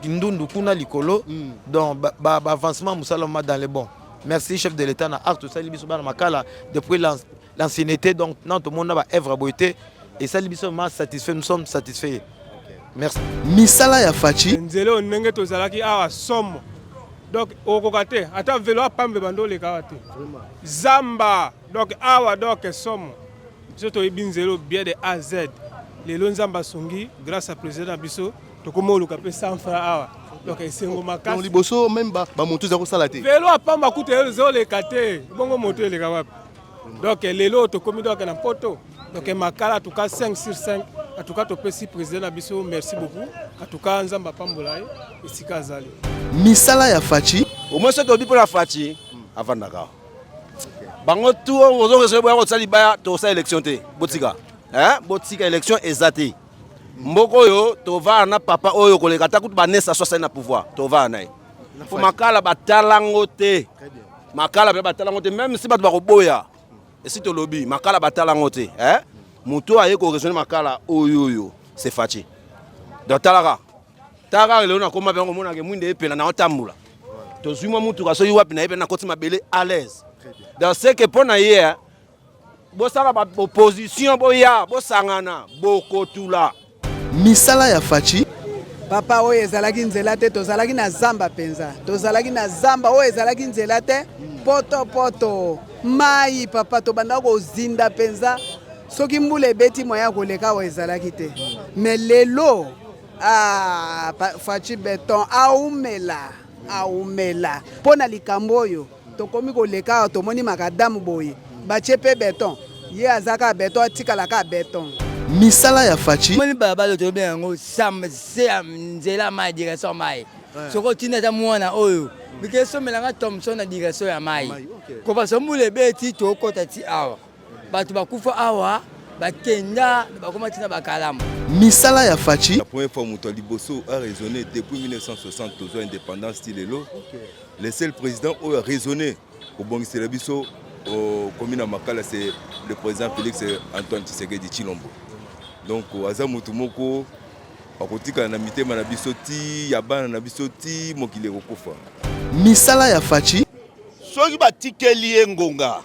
Ndundu kuna likolo. Donc ba avancement mosala ma dans le bon. Merci chef de l'État na acte osali biso bana Makala depuis l'ancienneté. Donc na tomona ba œuvre boye te, esali biso ma satisfait, nous sommes satisfaits. Merci. Misala ya Fatshi. Nzela oyo, ndenge tozalaki awa, somo. Donc okoka te, ata velo apambe bando oleka awa te, zamba. Donc awa, donc somo. Biso toyebi nzela bien de A à Z. Lelo Nzambe asungi, grâce à président na biso, tokómi oluka mpe 100 francs awa. Donc esengo makasi. Liboso même bamoto eza kosala te. Velo apamba kuta ezoleka te, bongo moto eleka wapi? Donc lelo tokómi donc na poto. Donc Makala, en tout cas 5 sur 5. En tout cas topesi président na biso merci beaucoup. En tout cas Nzambe apambola ye esika azali. Misala ya Fatshi. Omoi soki tobi mpona Fatshi, avandaka bango tu ozonga boya kosala libaya. Tosala élection te, botika, botika, élection eza te. Mboka oyo tovanda na papa oyo koleka ata kutu banesa so asali na pouvoir, tovanda na ye po Makala batalango te. Makala mpe batalango te, même si bato bakoboya. Esi tolobi, Makala batalango te. Moto aye koraisonner Makala oyo oyo, c'est Fatshi. Donc talaka, talaka, lelo nakoma mpe komonaka mwinda epela na otambola. Tozwi mwa mutuka soki wapi na ye mpe nakoti mabele à l'aise. Donc c'est que mpo na ye bosala baopposition, boya bosangana, bokotula. Misala ya Fatshi. Papa, oyo ezalaki nzela te, tozalaki na zamba mpenza, tozalaki na zamba. Oyo ezalaki nzela te, poto poto, mai papa, tobanda kozinda mpenza. Soki mbula ebeti, moya koleka oyo ezalaki te. Mais lelo, ah, Fatshi Béton aumela, aumela mpo na likambo oyo. Tokomi koleka awa, tomoni macadam boye, batie mpe béton. Ye aza kaka béton, atikala kaka béton. Misala ya Fatshi. Moni balabala toyebi yango, se ya nzela mai, direction mai. Soki otinda ata mwana oyo bike esomelanga Thomson na direction ya mai, kopa mbula ebeti, tokɔta ti awa, bato bakufa awa, bakenda, bakoma ntina bakalamu. Misala ya Fatshi. La première fois moto ya liboso a raisonné depuis 1960, tozwa indépendance ti lelo, le seul président oyo a raisonné kobongisela biso commune ya Makala, c'est le président Félix Antoine Tshisekedi Tshilombo. Donc aza motu moko akotikala na mitema na biso ti ya bana na biso, ti mokili ekokufa. Misala ya Fatshi. Soki batikeli ye ngonga,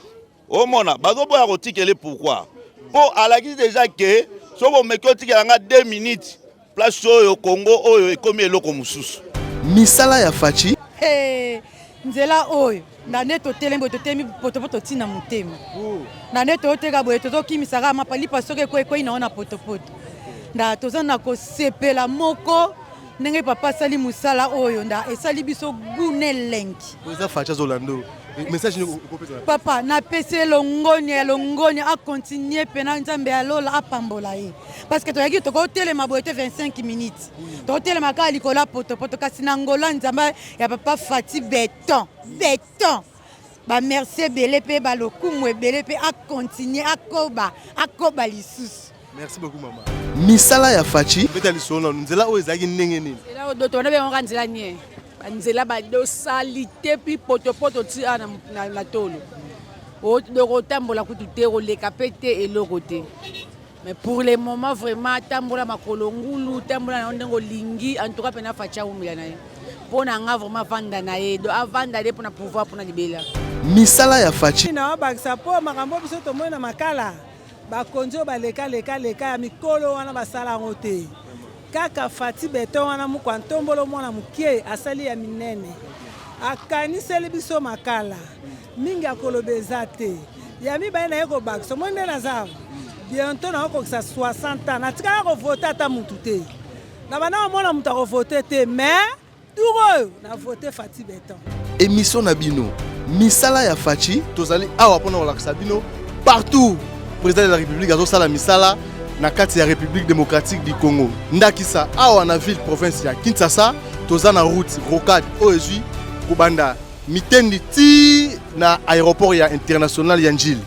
omona bazoboya kotikeli. Pourquoi? Mpo alakisi déjà ke soki bomeki otikela nga 2 minutes, place oyo Kongo oyo ekomi eloko mosusu. Misala ya Fatshi. Hey, nzela oyo na nde totelemi boye, totelemi potopoto ntina motema na nde toteka boye, tozokimisaka mapalipa soki ekwei nango na potopoto. Nda toza na kosepela moko ndenge papa asali mosala oyo, nda esali biso gune elengi. Eza Fatshi azolanda message nini okopesa? Papa, napesi ye longoni ya longoni, acontinuer mpena. Nzambe ya lola apambola ye, parce que toyaki tokotelema boye te 25 minutes, tokotelema kaka likolo ya potopoto. Kasi na ngola Nzambe ya papa Fatshi Béton, béton, bamerci ebele mpe balokumu ebele mpe acontinuer, akoba, akoba lisusu. Merci beaucoup, mama. Misala ya Fatshi. Beta lisolo nanu, nzela oyo ezalaki ndenge nini? Nzela oyo do tobanda bengo kaka nzela nie, banzela badosali te, mpi potopoto ti awa na tolo. Donc otambola kutu te, koleka mpe te, eloko te. Mais pour le moment vraiment, tambola makolo ngulu, tambola na yo ndenge olingi. En tout cas mpena Fatshi awumela na ye. Mpo na nga vraiment, avanda na ye, donc avanda nde mpona pouvoir, mpona libela. Misala ya Fatshi. Na obakisa mpo makambo biso tomoni na Makala, bakonzi oyo baleka-leka-leka ya mikolo wana basala yango te. Kaka Fatshi Béton wana, mokwa ntombolo, mwana mokie asali ya minene, akaniseli biso Makala mingi. Akoloba eza te ya mibale na ye kobakisa. Omoni nde naza bientôt nakokokisa 60 ans, natikala kovote ata mutu te, na banda komona moto akovote te, mais tour oyo na vote Fatshi Béton. Émission na bino, Misala ya Fatshi, tozali awa mpona kolakisa bino partout président de la République azosala misala na kati ya République démocratique du Congo. Ndakisa awa na ville province ya Kinshasa, toza na route rocade oyo ezwi kobanda Mitendi ti na aéroport ya international ya Njili,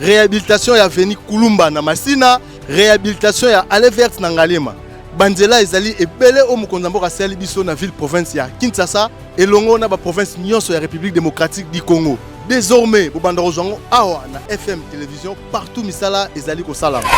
réhabilitation ya avenue Kulumba na Masina, réhabilitation ya allée verte na Ngaliema. Banzela ezali ebele oyo mokonzi ya mboka asali biso na ville province ya Kinshasa elongo na baprovince nyonso ya République démocratique du Congo. Désormais bobanda kozwa yango awa na FM Télévision, partout misala ezali kosalama.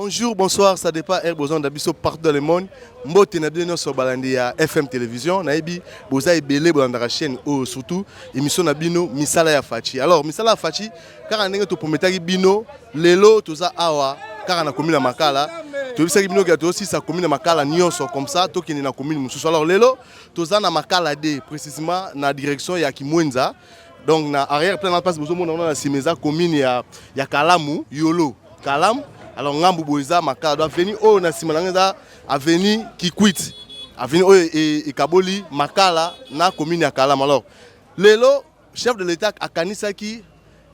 Bonjour, bonsoir, ça dépend heure bozanda biso partout dans le monde. Mbote na bino nyonso balandi ya FM télévision, nayebi boza ebele bolandaka chaîne oyo surtout émission na bino misala ya Fatshi. Alors misala ya Fatshi kaka ndenge toprometaki bino lelo toza awa kaka na commune ya Makala. Toyebisaki bino ke tozosisa commune ya Makala nyonso comme ça tokende na commune mosusu. Alors lelo toza na Makala 2 précisément na direction ya Kimwenza. Donc na arrière plan na place bozomona wana na nsima eza commune ya Kalamu, Yolo. Kalamu. Alors ngambu boye eza Makala. Donc avenue oyo na nsima nango eza avenue Kikwit. Avenue oyo ekaboli Makala na commune ya Kalamu. Alors lelo chef de l'État akanisaki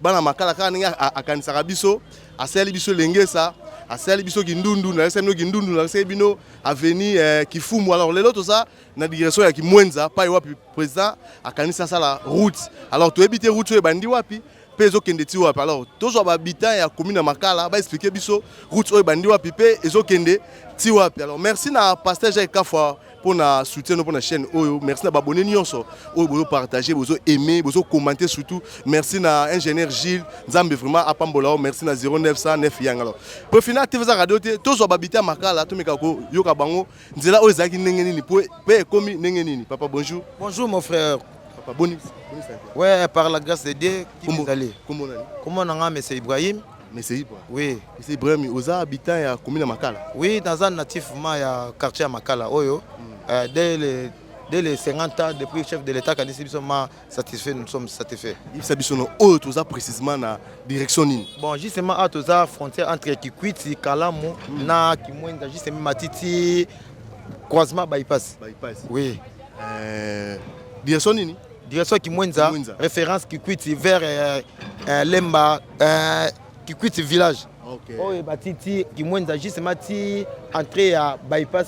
bana Makala kaka ndenge akanisaka biso, asali biso Lengesa, asali biso Kindundu, nalakisaki bino Kindundu, nalakisaki bino avenue Kifumu. Alors lelo toza na direction ya Kimwenza, pai wapi président akanisi asala route. Alors toyebi te route oyo ebandi wapi mpe ezokende ti wapi. Alors tozwa bahabitant ya commune ya Makala baexpliquer biso route oyo ebandi wapi mpe ezokende ti wapi. Alors merci na pasteur Jacques Kafwa mpona soutien no mpona chaîne oyo. Merci na baabonnés nyonso oyo bozopartager, bozo-aimer, bozocommenter. Surtout merci na ingénieur Gilles, Nzambe vraiment apambola o. Merci na 0909 yang. Alors profina TV eza radio te, tozwa bahabitant ya Makala, tomeka koyoka bango nzela oyo ezalaki ndenge nini mpe ekomi ndenge nini. Papa, bonjour. Bonjour mon frère. Papa, boni boni santé? Ouais, par la grâce de Dieu, qui Kombo- vous allez? Kombo nani? Comment on a monsieur Ibrahim? Monsieur Ibrahim. Oui. Monsieur Ibrahim, oza habitant ya commune ya Makala? Oui, dans un natif ya quartier ya Makala oyo. Dès les 50 ans, depuis le chef de l'État kanisi biso ma satisfait, nous sommes satisfaits. Yebisa biso no oyo toza précisément na direction nini? Bon, justement awa toza frontière entre Kikwiti, Kalamu na Kimwenza, justement Matiti, croisement bypass. Bypass. Oui. Direction nini? Direction Kimwenza, Kimwenza. Référence Kikwiti vers Lemba, Kikwiti village. Oyo batiti Kimwenza, justement ti entrée ya bypass,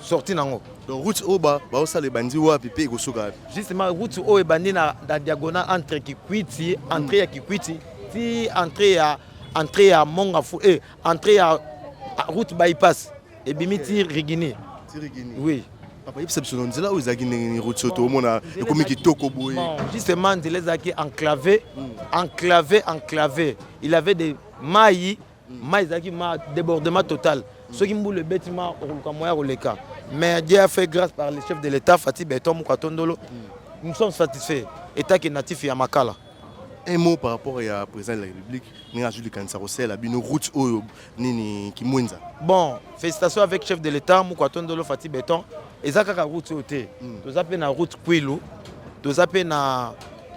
sortie nango. Donc route oyo baosala ebandi wapi mpe ekosuka wapi? Justement route oyo ebandi na diagonale entre Kikwiti, entrée ya Kikwiti ti entrée ya Mongafu, entrée ya route bypass ebimi ti Rigini. Ti Rigini. Oui. Papa, yebisa biso no nzela oyo ezalaki ndenge nini, route oyo toomona ekomi kitoko boye? Bon, justement nzela ezalaki enclavé, enclavé, enclavé. Il avait des mai, mai ezalaki ma débordement total. Soki mbula ebeti ma, okoluka moya koleka. Mais Dieu a fait grâce par le chef de l'État Fatshi Béton Mukatondolo. Nous sommes satisfaits état que natif ya Makala. Un mot par rapport ya président de la République, ndenge azwi likanisa kosalela bino route oyo nini, Kimwenza. Bon, félicitations avec chef de l'État Mukatondolo Fatshi Béton. Eza kaka route oyo te, toza mpe na route Kwilu, toza mpe na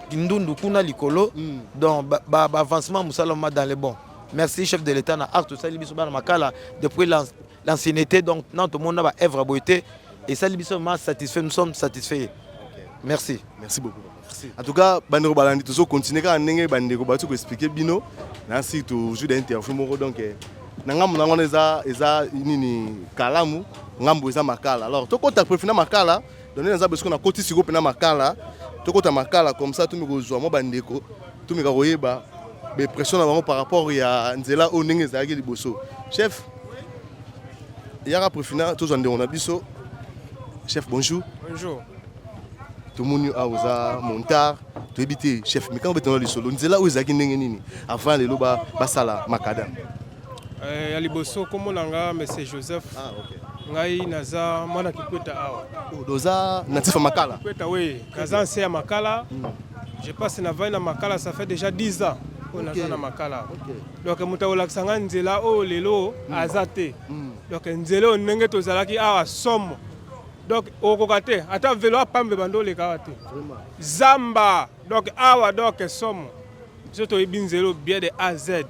Kindundu kuna likolo. Donc baavancement mosala ma dans le bon. Merci chef de l'État na acte osali biso bana Makala depuis l'ancienneté. Donc na tomona baœuvre boye te, esali biso ma satisfait, nous sommes satisfaits. Merci. Merci beaucoup, papa. En tout cas bandeko balandi, tozocontinuer kaka ndenge bandeko bauti koexpliquer bino nasi tozwi da interview moko. Donc na ngambo nango wana eza nini, Kalamu, ngambo eza Makala. Alors tokɔta préfina Makala. Donc nde naza besiko nakoti sikoyo mpena Makala. Tokɔta Makala comme ça tomeka kozwa mwa bandeko, tomeka koyeba baimpression na bango par rapport ya nzela oyo ndenge ezalaki liboso. Chef, yaka préfina tozwa ndeko na biso. Chef, bonjour. Bonjour. Tomoni awa oza motard. Toyebi te chef, mikango betana lisolo, nzela oyo ezalaki ndenge nini avant lelo basala macadam? Ya liboso, kombo na nga monsieur Joseph. Ngai naza mwana Kikweta awa. Oza natif ya Makala? Kikweta, oui, naza nse ya Makala. Je passe na vai na Makala, ça fait déjà 10 ans oyo naza na Makala. Donc moto akolakisa ngai nzela oyo lelo aza te. Donc nzela oyo ndenge tozalaki awa, somo. Donc okokoka te, ata velo apambe bando oleka awa te, zamba. Donc awa donc somo. Biso toyebi nzela bien de A à Z.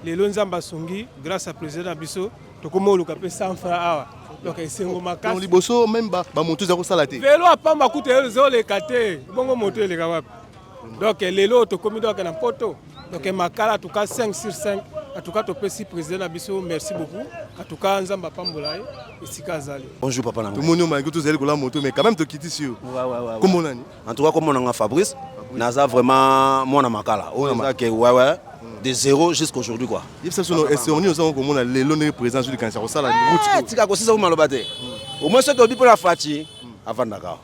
Lelo Nzambe asungi, grâce à président na biso, tokómi oluka mpe 100 franc awa. Donc esengo makasi. Liboso même bamoto eza kosala te? Velo apamba kuta ezoleka te, bongo moto eleka wapi? Donc lelo tokómi donc na poto. Donc Makala, en tout cas 5 sur 5. En tout cas topesi président na biso merci beaucoup. En tout cas Nzambe apambola ye esika azali. Bonjour papa na ngai. Tomoni omalaki tozali kola moto, mais quand même tokiti sur kombo nani? En tout cas kombo na nga Fabrice. Naza vraiment mwana Makala oyo eza ke ouais, de zéro jusqu'aujourd'hui quoi. Yebisa biso no esengo nini ozango komona lelo ndenge président azwi likanisa kosala route? Tika kosisa ko maloba te. Au moins soki obi mpona Fatshi avandaka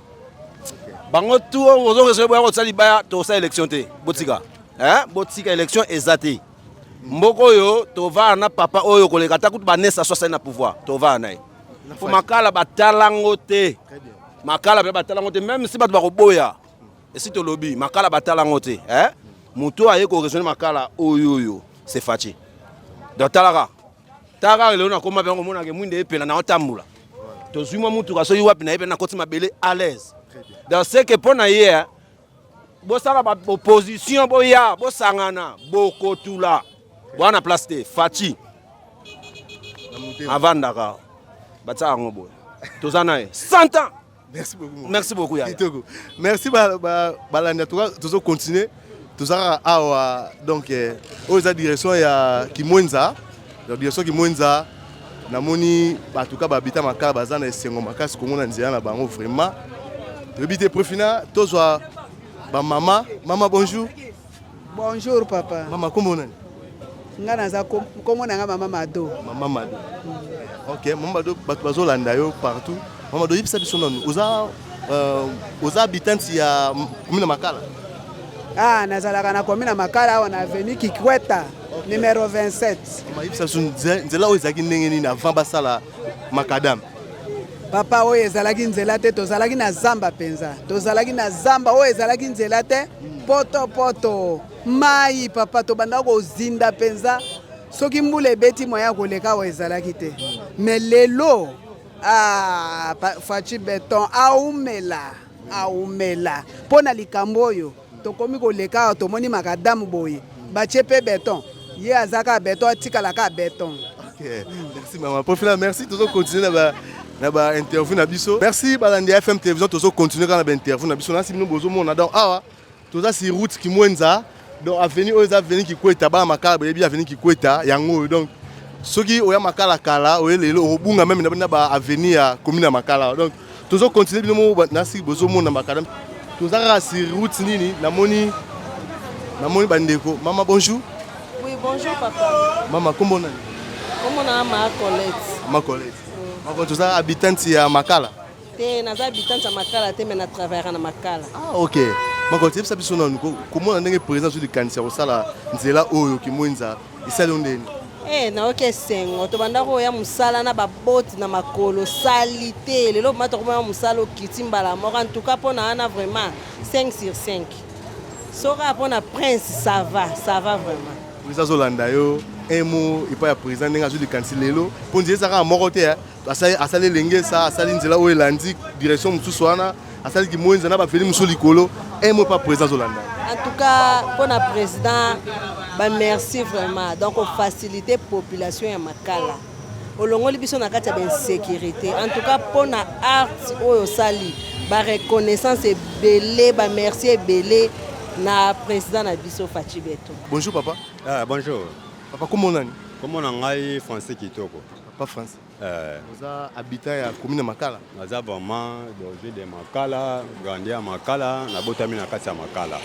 bango tu ozoresobe boya kosala libaya, tosala élection te. Botika, botika, élection eza te. Mboka oyo tovaa na papa oyo koleka ata kutu banesa so asali na pouvoir, tovaa na ye. Po Makala batalango te. Makala pe batalango te même si bato bakoboya. Esi tolobi Makala batalango te, eh? Moto aye ko raisonner Makala oyo oyo, c'est Fatshi. Donc talaka. Talaka lelo nakoma pe komona ke mwinda epela na otambola. Tozwi mwa mutuka soki wapi na ye pe nakoti mabele à l'aise. Donc c'est que mpo na ye bosala ba opposition boya bosangana bokotula bwana place te Fatshi avandaka batia yango boye toza na ye 100 ans. Merci beaucoup. Merci beaucoup yaya. Kitoko. Merci ba ba balandi en tout cas tozo continuer toza kaka awa donc eh, oyo eza direction ya Kimwenza. Donc direction Kimwenza namoni bato ka babita makala baza na esengo makasi komona nzela na bango vraiment. Toyebi te prefina tozwa ba mama. Mama bonjour. Bonjour papa. Mama kombo nani? Nga naza kombo na nga mama Mado. Mama Mado. Ok, mama Mado bato bazolanda yo partout. Mama Mado yebisa biso nanu oza euh, oza habitante ya commune Makala? Ah, nazalaka na commune Makala awa na avenue Kikweta. Okay. Numero 27. Mama yebisa biso nzela oyo ezalaki ndenge nini avant basala macadam? Papa oyo ezalaki nzela te, tozalaki na zamba mpenza, tozalaki na zamba oyo ezalaki nzela te, poto poto mai papa, tobanda kozinda mpenza, soki mbula ebeti moyen ya koleka awa ezalaki te. Mais lelo ah, Fatshi Beton aumela aumela mpo na likambo oyo tokomi koleka awa, tomoni makadamu boye batie mpe beton, ye aza kaka beton, atikala kaka beton. Okay. Merci maman. Profila, merci. Tozo continuer na ba na ba interview na biso. Merci balandi ya FM Télévision, tozo continuer kaka na ba interview na biso. Nasi bino bozo mona donc awa toza si route Kimwenza donc avenue oyo eza avenue Kikweta, bana Makala boyebi avenue Kikweta yango oyo donc soki oya Makala kala oye lelo okobunga meme na ba avenue ya commune ya Makala. Donc tozo continuer bino moko nasi bozo mona Makala. Toza kaka si route nini namoni namoni bandeko. Mama bonjour. Oui, bonjour papa. Mama kombo nani? Kombo na ma Colette. Ma Colette. Mama Colette, oza habitante ya Makala? Te, naza habitante ya Makala te, mais na travaillera na Makala. Ah, ok. Ma Colette, yebisa biso nanu komona ndenge président azwi likanisi ya kosala nzela oyo Kimwenza esali yo ndeni? Eh, nayoki esengo tobanda koya mosala na baboti na makolo sali te lelo ma tokomona mosala okiti mbala moko en tout cas mpo na wana vraiment 5 sur 5 soki kaka mpo na prince ça va, ça va vraiment. Président azolanda yo un mot epai ya président ndenge azwi likanisi lelo mpo nzela eza kaka moko te asali elengesa asali nzela oyo elandi direction mosusu wana asali Kimwenza na baveni mosusu likolo un mot epai président azolanda. En tout cas mpo na président ba merci vraiment donc ofacilité population ya Makala olongoli biso na kati ya bainsécurité en tout cas mpo na art oyo osali ba reconnaissance ebele ba merci ebele na président na biso Fatshi Beton. Bonjour papa. Ah, bonjour. Papa kombo nani? Kombo na ngai Francis Kitoko. Papa Francis. Oza habitant ya commune ya Makala? Naza vraiment d'origine de Makala, grandi ya Makala, nabotami na kati ya Makala.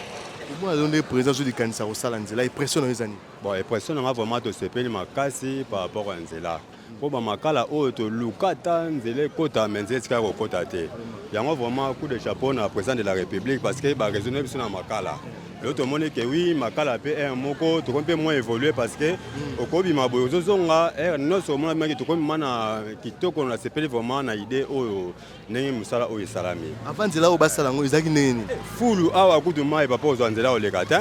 Komona lelo ndenge président azwi likanisi ya kosala nzela, impression na yo eza nini? Bon, impression na nga vraiment tosepeli makasi par rapport ya nzela. Po ba Makala oyo toluka ata nzela ekota, mais nzela etikala kokota te. Yango vraiment coup de chapeau na président de la République parce que ba raisonner biso na Makala. Lelo tomoni ke oui Makala pe heure moko tokomi pe moins évoluer parce que okobima boye ozozonga heure nyonso omona maki tokomi ma na kitoko na sepeli vraiment na idée oyo ndenge mosala oyo esalami. Avant nzela oyo basala yango ezalaki ndenge nini? Fulu awa kutu mai papa ozwa nzela oleka te.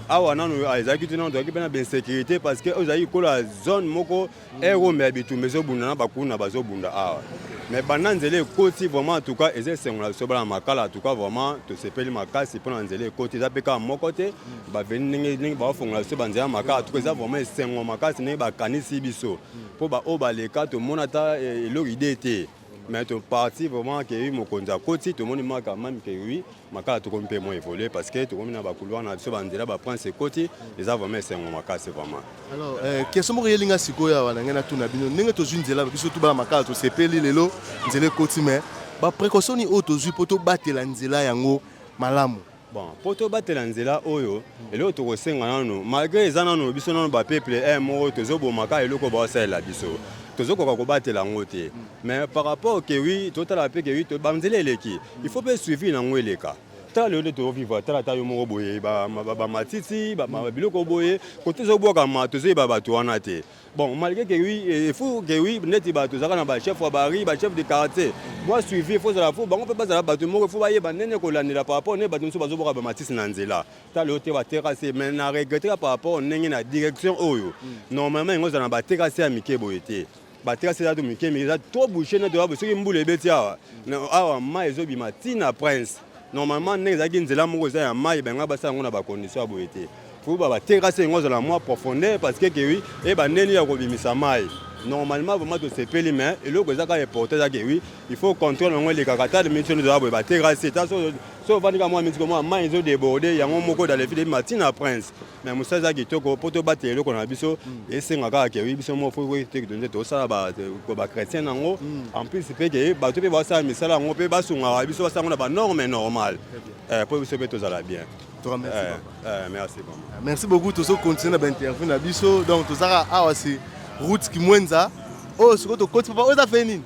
Awa nanu ezalaki te nanu tozalaki pe na bainsécurité parce que oyo ezalaki kola zone moko heure oyo ya bitumba ezobunda na bakuna bazobunda awa. Mais banda nzela ekoti vraiment en tout cas eza esengo na biso bana Makala en tout cas vraiment tosepeli makasi mpona nzela ekoti eza mpe kaka moko te baveni ndenge ndenge baofongola biso banzela ya Makala en tout cas eza vraiment esengo makasi ndenge bakanisi biso mpo baoyo baleka tomona ata eloko idée te. Mais to parti vraiment que oui mokonzi akoti tomoni maka même que oui Makala tokomi mpe moins évolué parce que tokomi na ba couloir na biso ba nzela ba prince ekoti eza vraiment esengo makasi vraiment. Alors question moko eyeli nga sikoyo awa na ngai natuna bino ndenge tozwi nzela biso tu bana Makala tosepeli lelo nzela ekoti mais ba précaution nini oyo tozwi mpo tobatela nzela yango malamu? Bon, mpo tobatela nzela oyo eloko tokosenga nano malgré eza nano biso nano ba peuple moko tozoboma kaka eloko baosalela biso tozokoka kobatela yango te mais par rapport ke oui totala mpe ke oui banzela eleki il faut mpe suivi nango eleka. Tala lelo nde tozovivre, tala ata yo moko boye, bamatiti, biloko boye, kote ezobwakama, tozoyeba bato wana te. Bon, malgré que oui, il faut que oui, neti bato tozalaka na bachef ya bari, bachef de quartier, mwa suivi il faut ezala, faut bango mpe bazala bato moko, il faut bayeba ndenge kolandela par rapport nde bato mosusu bazobwaka bamatisi na nzela. Tala lelo te baterrasse, mais na regretteka par rapport ndenge na direction oyo, normalement yango ezala na baterrasse ya mike boye te. Baterrasse eza to mike mike, eza trop bouché na toya soki mbula ebeti awa, awa mai ezobima ti na Prince. Normalement ndenge ezalaki nzela moko eza ya mai, bango basala yango na bacondition ya boye te. Faut ba terrasse yango ezala mwa profondeur parce que que oui, eyeba ndenge ya kobimisa mai. Normalement vraiment tosepeli, mais eloko eza kaka important eza que oui, il faut contrôle yango elekaka ata miniti oyo toza boye, baterrasse ta so ovandi kaka mwa miniti komona mai ezodéborde yango moko dans le vide ebima ti na Prince. Mais mosala eza kitoko mpo tobatela eloko na biso, esenga kaka que oui, biso moko faut nde tosala bachrétien nango. En plus mpe ke bato mpe basala misala yango mpe basungaka biso, basala yango na banorme normale mpo biso mpe tozala bien. Merci. Merci vraiment. Merci beaucoup. Tozo continuer na bainterview na biso. Donc tozaka awa, si route Kimwenza oyo sikoyo tokoti. Papa, oyo eza fe nini?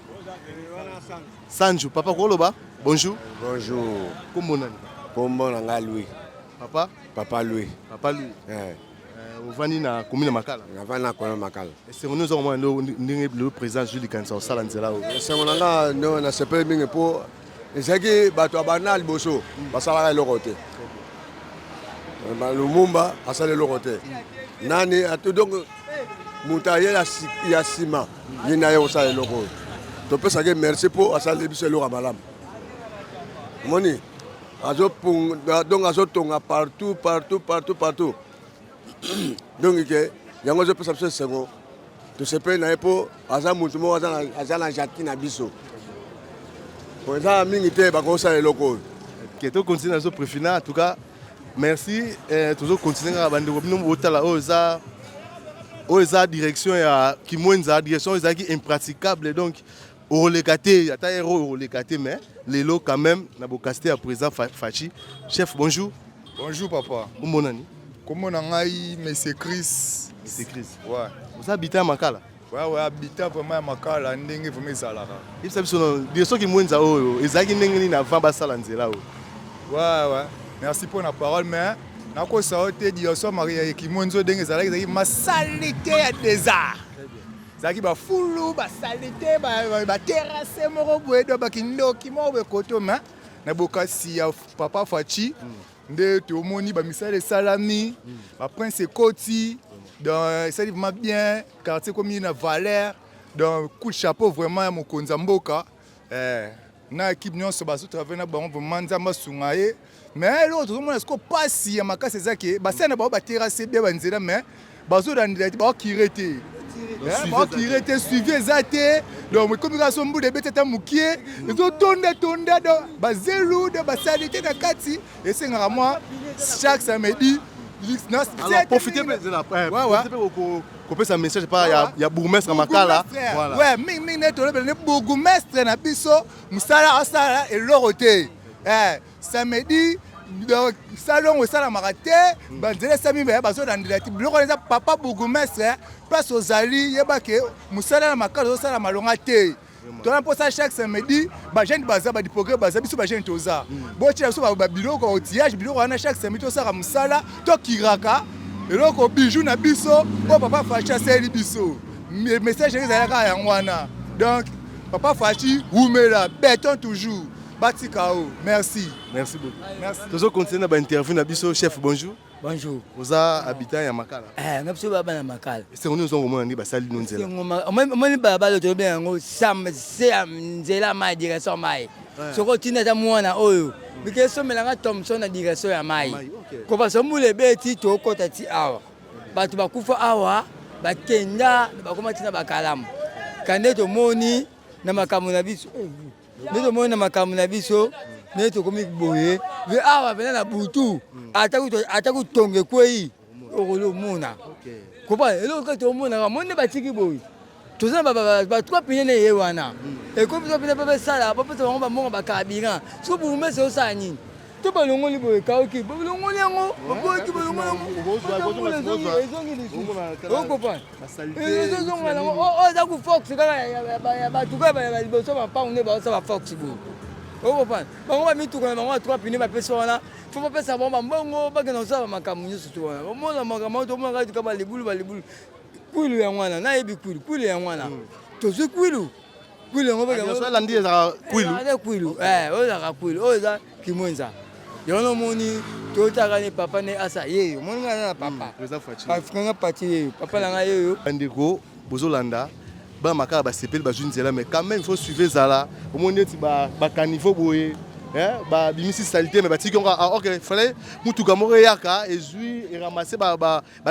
Sanju. Papa, koloba bonjour. Bonjour. Kombo nani? Kombo na ngai Louis. Papa? Papa Louis. Papa Louis. Ovandi na commune ya Makala? Navandi na commune Makala. Esengo nini oza komona ndenge lelo président Jules Likanisa kosala nzela oyo? Esengo na nga, ndo nasepeli mingi mpo ezalaki bato ya banda liboso basalaka eloko te. Lumumba asala eloko te, nani atu. Donc moto aye ya nsima, ye nde aye kosala eloko oyo. Topesaki merci mpo asaleli biso eloko ya malamu. Omoni, donc azotonga partout, partout, partout, partout. Donc ke yango ezopesa biso esengo, tosepeli na ye mpo aza motu moko aza na jati na biso. Po eza mingi te bakosala eloko oyo. Ok, tocontinue, nazo préfina. En tout cas merci. Tozocontinue kaka. Bandeko, bino botala, oyo eza direction ya Kimwenza, direction oyo ezalaki impraticable, donc okoleka te, ata ero okoleka te. Mais lelo quand même na bokasi te ya président Fatshi. Chef, bonjour. Bonjour papa. Kombo nani? Kombo na ngai Monsieur Chris. Monsieur Chris. Ouais. Oza habitant ya Makala? Ouais, habitant vraiment ya Makala, ndenge vraiment ezalaka. Yebisa biso na direction Kimwenza oyo ezalaki ndenge nini avant basala nzela oyo? Ouais. Merci pour la parole, mais nakosa yo te, direction Maria Kimwenza ndenge ezalaki masalite ya désert. Ezalaki bafulu, basalite, baterrasse moko boye, do bakindoki moko boye koto. Mais na bokasi ya papa Fatshi nde tomoni bamisala esalami, baprince ekoti, donc esali vraiment bien, quartier ekomi na valeur. Donc coup de chapeau vraiment ya mokonzi ya mboka na équipe nyonso bazotravaille na bango. Vraiment Nzambe asunga ye. Mais eloko tozomona siko pasi ya makasi eza ke basali na bango baterrasse bien banzela, mais bazolandela te, baokire te, baokire te, suivi eza te. Donc ekomi kaka so mbula ebeti ata mokie, ezotonda tonda, donc bazelu de basali te na kati. Esengaka mwa chaque samedi. Alors, profitez mpe kopesa message pa ya bourgmestre Makala. Voilà. Ouais, mingi mingi nde tolobela nde bourgmestre na biso, mosala asala eloko te. Samedi donc salongo esalamaka te, banzela esami, bazolandela te biloko wana. Eza papa bourgmestre, place ozali, yeba ke mosala na Makala ozosala malonga te. Tona mposa chaque samedi bajeune baza badiprogrès, baza biso bajeune toza, botiela biso babiloko, baoutillage, biloko wana. Chaque samedi tosalaka mosala, tokiraka eloko bijou na biso oyo papa Fatshi asaleli biso. Message ezalaka yango wana. Donc papa Fatshi, wumela, béton toujours, batika o. Merci. Merci beaucoup. Merci. Tozocontinue na bainterview na biso. Chef, bonjour. Bonjour. Oza habitant ya Makala? Eh, nga biso bana Makala. Esengo nini oza komona nde basali no nzela? Omoni balabala toyebi yango, sam se ya nzela mai, direction mai. Soki otinda ata mwana oyo bike esomelanga Thomson na direction ya mai, kopa mbula ebeti, tokota ti awa, bato bakufa awa, bakenda bakoma ntina bakalamu. Kande tomoni na makambo na biso, nde tomoni na makambo na biso nde tokomi boye. Awa mpena na butu, ata kutonga ekwei, okoli omona kopa eloko kaka tomonaka. Moni nde batiki boye, toza na batrois pine na ye wana, ekomi biso pene mpe besala, bapesa bango bamonga bacarburant. Soki bourgmestre osala nini to balongoli boye, kauki bolongoli yango, baboyaki, bolongoli yango, ezongi lisusu, okopa ezozonga nango. Oyo eza ku fox kaka ya bato kaka ya liboso, mapango nde baosala bafox boye. Okopana bango bamituka na bango ya 3 pine bapesi wana fo bapesa bango bambongo bakenda kosala bamakambo nyonso to wana omona makambo wana tomona kaka tuka balibulu balibulu kwilu yango wana nayebi kwilu kwilu yango wana tozwi kwilu kwilu yango elandi ezalaka kwilu eza kwilu eh, oyo ezalaka kwilu oyo eza kimwenza yango nomoni totaka ne papa ne asa yeyo omoni ngai na papa hmm, pati yeyo papa na ngai yeyo bandeko bozolanda bana makala basepeli bazwi nzela mais quand même il faut suivre ezala omoni neti bacaniveau boye babimisi salite mais batiki yango ah, ok fallait motuka moko eyaka ezwi eramasse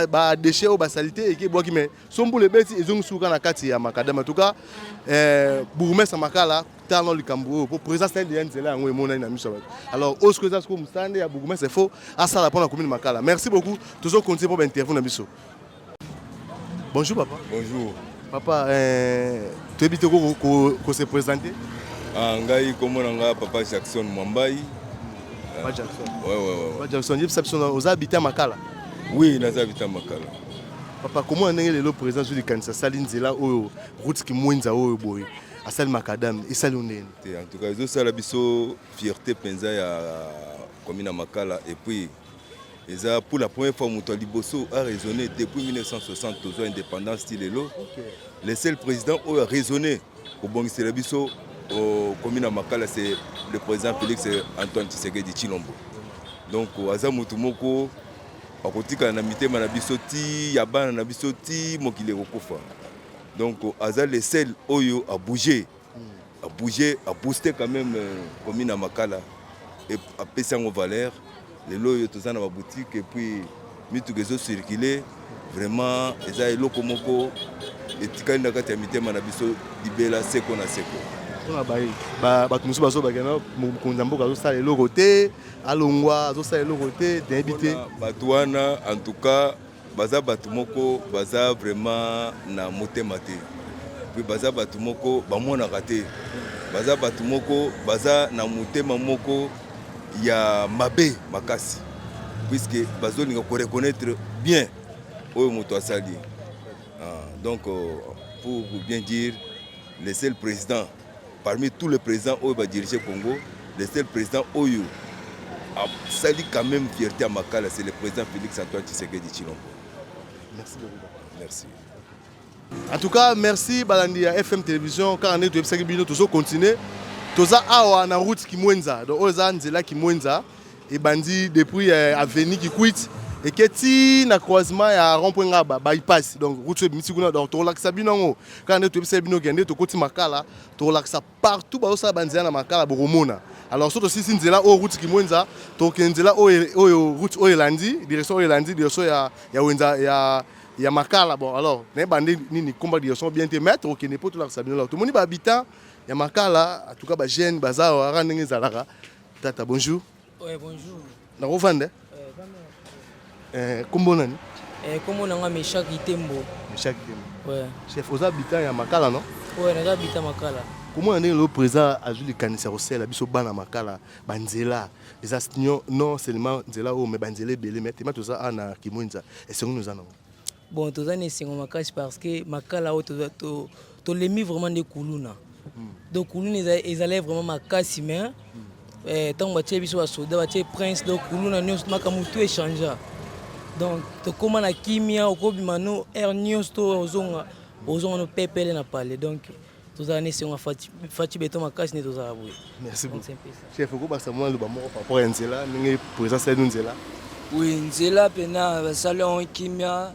badéchet oyo basalite eke ebwaki mais so mbula ebeti ezongi suka na kati ya makadam en tout cas eh, bourgmestre makala tala nao likambo oyo po président asali deja nzela yango emonani na miso ya bato alors oyo sikoyo eza sikoyo mosala nde ya bourgmestre faut asala mpona commune makala merci beaucoup tozo continue mpo bainterview na biso Bonjour papa. Bonjour. Papa, euh, toyebi te ko se présenter. Ah, ngai kombo na nga papa Jackson Mwambai. Papa Jackson. Ouais, ouais, ouais. Papa Jackson, yebisa biso oza habitant Makala. Oui, naza habitant Makala. Papa, comment ndenge lelo président Jules Kanisa asali nzela oyo route Kimwenza oyo boye asali macadam esali ndenge. En tout cas, ezosala biso fierté mpenza ya commune ya Makala et puis eza pour la première fois moto ya liboso a raisonné depuis 1960 tozwa indépendance ti lelo le seul président oyo a raisonné kobongisela biso commune ya makala c'est le président félix antoine tshisekedi tshilombo donc aza moto moko akotikala na mitema na biso ti ya bana na biso ti mokili ekokufa donc aza le seul oyo abouge a bouger a booster quand même euh, commune ya makala et apesi yango valeur lelo oyo toza na baboutique et puis mituka ezocircule vraiment eza eloko moko etikali na kati ya mitema na biso libela seko na seko mpona bato mosusu bazobaka na mokonzi ya mboka azosala eloko te alongwa azosala eloko te nayebi te bato wana en tout cas Baza batu moko baza vraiment na motema te pe baza batu moko bamonaka te baza batu moko baza na motema moko ya mabe makasi puisque bazolinga ko reconnaître bien oyo moto asali ah, donc euh, pour bien dire le seul président parmi tous les présidents oyo ba dirige Congo le seul président oyo asali quand même fierté ya Makala c'est le président Félix Antoine Tshisekedi Tshilombo. Merci beaucoup. Merci. En tout cas, merci balandi ya FM Télévision kaka ndenge toyebisaki bino tozo continuer toza awa na route Kimwenza donc oyo eza nzela Kimwenza ebandi depuis euh, avenue Kikwit eke ti na croisement ya rond point Ngaba bypass donc route oyo ebimisi kuna donc tokolakisa bino yango kaka nde toyebisaki bino ke nde tokoti Makala tokolakisa partout bazosala banzela na Makala bokomona alors so tosilisi nzela oyo route Kimwenza tokokende nzela oyo oyo route oyo elandi direction oyo elandi direction ya ya wenza ya ya Makala bon alors nayeba nde nini komba direction bien te mais tokokende mpo tolakisa bino tomoni ba habitants ya Makala en tout cas ba jeunes baza awa kaka ndenge ezalaka tata bonjour Ouais, bonjour. Nakovanda? Eh, kombo nani? Eh, kombo na nga Meshak Itembo. Meshak Itembo. Ouais. Chef, oza habitant ya Makala, non? Ouais, naza habitant Makala. Komona ndenge lelo président azwi likanisi ya kosalela biso bana Makala banzela eza non seulement nzela oyo mais banzela ebele mais tema toza awa na Kimwenza esengo nini oza nango? Bon, toza na esengo makasi parce que Makala oyo tolembi vraiment nde kuluna. Hmm. Donc kuluna ezalaki vraiment makasi mais hmm. eh, ntango batie biso basoda batie prince donc kuluna nyonso makambo tout echangea. Donc tokóma na kimia okobima no aire nyonso to ozonga ozonga no pepele na palais donc tozala na esengo ya Fatshi Beton makasi nde tozala boye. Merci beaucoup. Chef, okobakisa mwa liloba moko par rapport ya nzela ndenge président asali nzela. Oui, nzela pena basali yango kimia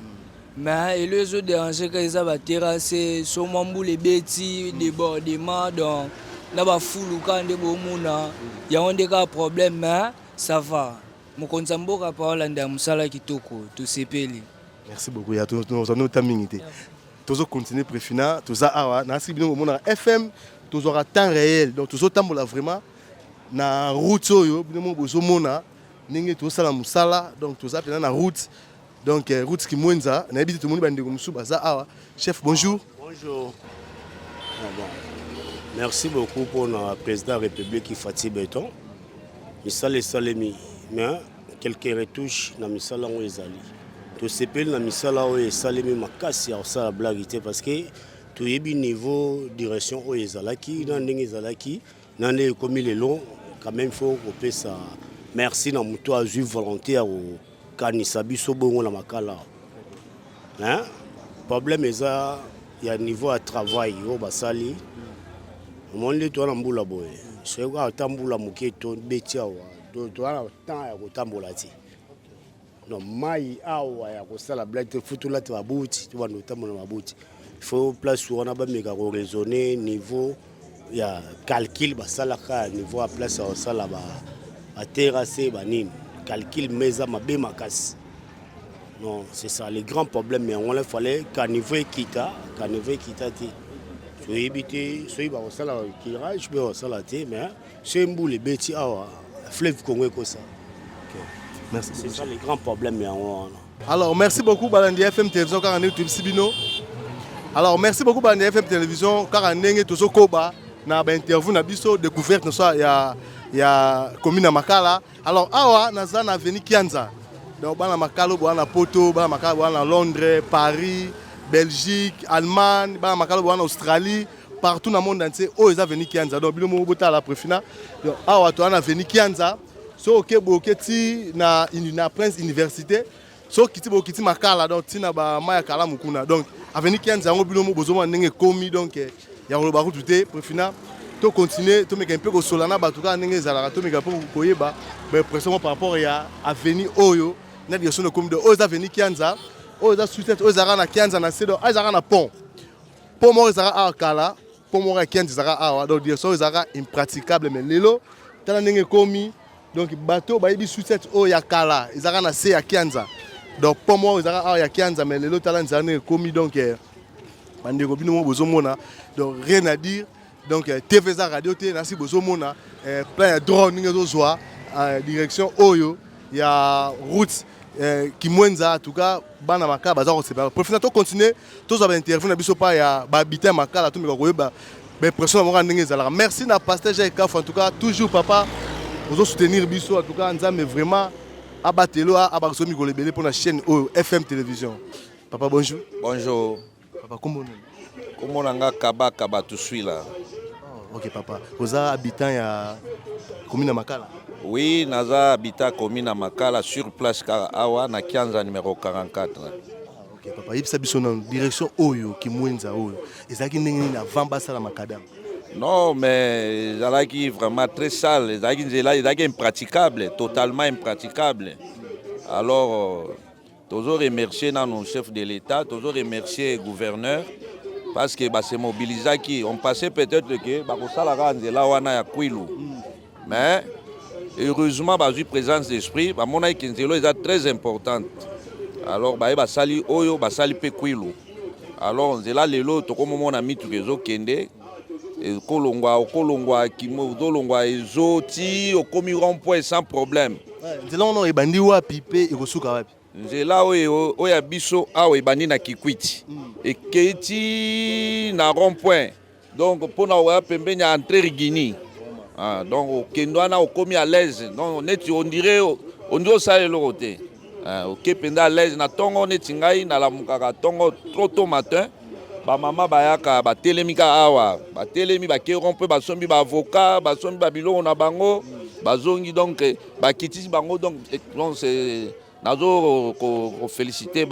mais elo ezo déranger kaka eza ba terrasse so mwa mbula ebeti débordement donc na bafulu kaka nde bomona yango nde kaka problème mais ça va mokonzi ya mboka paolanda ya mosala kitoko tosepeli. Merci beaucoup ya tozali ta mingi te. Tozo continuer prefina toza awa na siki bino bomonaka FM tozwaka temps réel donc tozotambola vraiment na route oyo bino moko bozomona ndenge tozosala mosala donc toza mpenza na route donc euh, route Kimwenza nayebi te tomoni bandeko mosusu baza awa chef bonjour bonjour ah bon. merci beaucoup pour na président ya république Fatih Beton misala esalemi mais Quelques retouches na misala yango ezali. Tosepeli na misala oyo esalemi makasi ya kosala blague te parce que toyebi niveau direction oyo ezalaki na ndenge ezalaki. Na nde ekomi lelo, quand même faut kopesa merci na moto azwi volonté ya kokanisa biso bongo na makala. Hein? Problème eza ya niveau ya travail oyo basali. Omoni nde toza na mbula boye, soki ata mbula moke tobeti awa, toza na temps ya kotambola te. Non, mai awa ya kosala blague te, faut tolata babuti, tobanda kotambola na babuti. Faut place wana bameka koraisonner niveau ya calcul basalaka ya niveau ya place ya kosala baterrasse banini, calcul mais eza mabe makasi. Non, c'est ça le grand problème yango wana. Fallait caniveau ekita, caniveau ekita te, toyebi te soki bakosala curage mpe bakosala te, mais soki mbula ebeti awa, fleuve Congo ekosa. Merci. C'est ça le grand problème yango wana. Alors, merci beaucoup balandi FM Télévision kaka ndenge toyebisi bino. Alors, merci beaucoup balandi FM Télévision kaka ndenge tozokoba na bainterview na biso, découverte na so ya commune ya Makala. Alors, awa naza na avenue Kianza. Donc bana Makala boza na Poto, bana Makala boza na Londres, Paris, Belgique, Allemagne, bana Makala boza na Australie, partout na monde entier, oyo eza avenue Kianza. Donc bino moko botala préfina. Donc awa toza na avenue Kianza. So oke boye, oke ti na Prince Université, so okiti boye, okiti Makala, donc ntina bamai ya kalamu kuna. Donc avenue Kianza yango, bino mo bozomona ndenge ekomi. Donc ya koloba kutu te. Préfina tocontinue, tomeka mpe kosola na bato kaka ndenge ezalaka, tomeka mpe koyeba baimpression par rapport ya avenue oyo na direction ekomi. Donc oyo eza avenue Kianza, oyo eza sous oyo ezalaka na Kianza na se. Donc oyo ezalaka na pont moko ezalaka awa kala, pont moko ya Kianza ezalaka awa. Donc direction oyo ezalaka impraticable, mais lelo tala ndenge ekomi. Donc bato bayebi sous oyo ya kala ezalaka na se ya Kianza. Donc pont moko ezalaka awa ya Kianza, mais lelo tala nzela ndenge ekomi. Donc bandeko, bino moko bozomona, donc rien à dire. Donc TV eza radio te, nasi bozomona plein ya drone ndenge ezozwa direction oyo ya route Kimwenza. En tout cas bana Makala baza kosepela. Profina tocontinue, tozwa bainterview na biso pa ya bahabitant ya Makala, tomeka koyeba baimpression na moko ndenge ezalaka. Merci na pasteur Jacques Kafu. En tout cas toujours papa ozosoutenir biso. En tout cas Nzambe vraiment abatelo, abakisa mikolo ebele mpona chaîne oyo FM Télévision. Papa, bonjour. Bonjour. Papa, kombo nini? Kombo na nga Kabaka Batuswila. Oh, ok papa, oza habitant ya commune ya Makala? Oui, naza habitant commune ya Makala, sur place kaka awa na Kianza numéro 44. Ok papa, yebisa biso nanu direction oyo Kimwenza oyo ezalaki ndenge nini avant basala macadam? Non, mais ezalaki vraiment très sale, ezalaki nzela ezalaki impraticable, totalement impraticable. Alors tozo remercier nanu chef de l'État, tozo remercier gouverneur parce que base mobilisaki. On pensait peut-être que bakosala kaka nzela wana ya Kwilu, mais heureusement bazwi présence d'esprit, bamonaki ke nzela eza très importante. Alors baye basali oyo, basali mpe Kwilu. Alors nzela lelo tokomomona mituka ezokende, ekolongwa, okolongwa ozolongwa ezo ti okomi rond point sans problème. Nzela wana ebandi wapi mpe ekosuka wapi? Nzela oyo, oyo ya biso awa, ebandi na Kikwiti, ekei ti na rond point. Donc mpona oya pembeni ya entrée Rigini. Ah, donc okende wana, okomi à l'aise. Donc neti on dirait osala eloko te. Ah, oke mpenza à l'aise na ntongo. Neti ngai nalamukaka ntongo trop tôt matin, bamama bayaka, batelemi kaka awa, batelemi, bake rond mpe basombi baavocat, basombi babiloko na bango, bazongi. Donc bakitisi bango. Donc c'est nazo koféliciter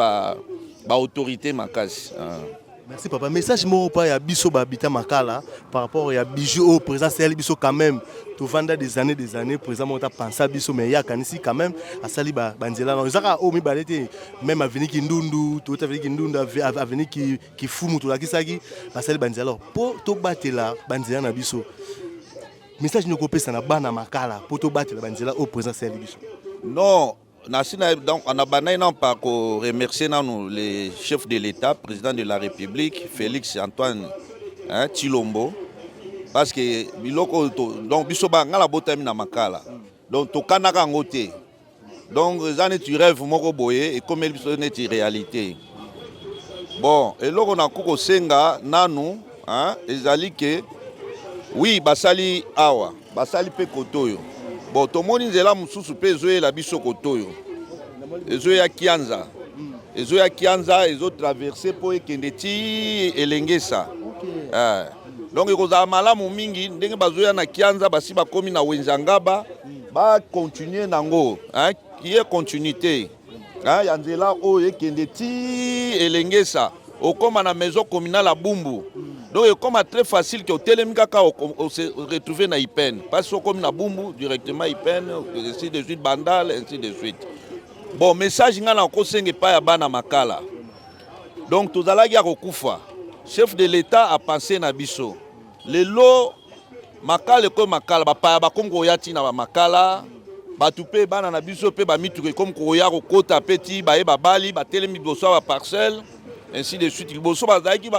baautorité makasi. Ah. Merci papa. Message moko pa ya biso bahabitant Makala par rapport ya bijou oyo président asali biso. Quand même tovanda des années, des années, président moko tapensa biso, mais ye akanisi quand même, asali banzela na eza kaka oyo mibale te, même avenue Kindundu, toyota avenue Kindundu, avenue Kifumu, tolakisaki basali banzela. Alors mpo tobatela banzela na biso, message nini okopesa na bana Makala mpo tobatela banzela oyo président asali biso? Non, nasi na, donc na bandaki nano par koremercier nanu le chef de l'État, président de la République Félix Antoine, hein, Tshilombo, parce que biloko donc biso ba nga nabotami na Makala, donc tokanaka yango te. Donc eza neti rêve moko boye ekomeli biso neti réalité. Bon, eloko nakoki kosenga nanu, hein, ezali ke oui, basali awa, basali mpe kote oyo. Bon, tomoni nzela mosusu mpe ezoyela biso kote oyo, ezoya Kianza, ezoya Kianza, ezotraverse mpo ekende ti Elengesa, eh. Donc ekozala malamu mingi ndenge bazoya na Kianza, basi bakomi na wenze ya Ngaba, bacontinue nango, hein, qui est continuité, hein, ya nzela oyo ekende ti Elengesa, okóma na maison communale ya Bumbu. Donc ekóma très facile ke otelemi kaka, ose retrouver na IPN, parce que okomi na Bumbu directement IPN, ainsi de suite, Bandal, ainsi de suite. Bon, message ngai na kosenga epai ya bana Makala, donc tozalaki ya kokufa, chef de l'État apense na biso. Lelo Makala ekomi Makala, bapaya bakomi koya ntina bamakala, bato mpe bana na biso mpe bamituka ekomi koya kokota mpe ti baye babali batelemi liboso ya baparcelle, ainsi de suite. Liboso bazalaki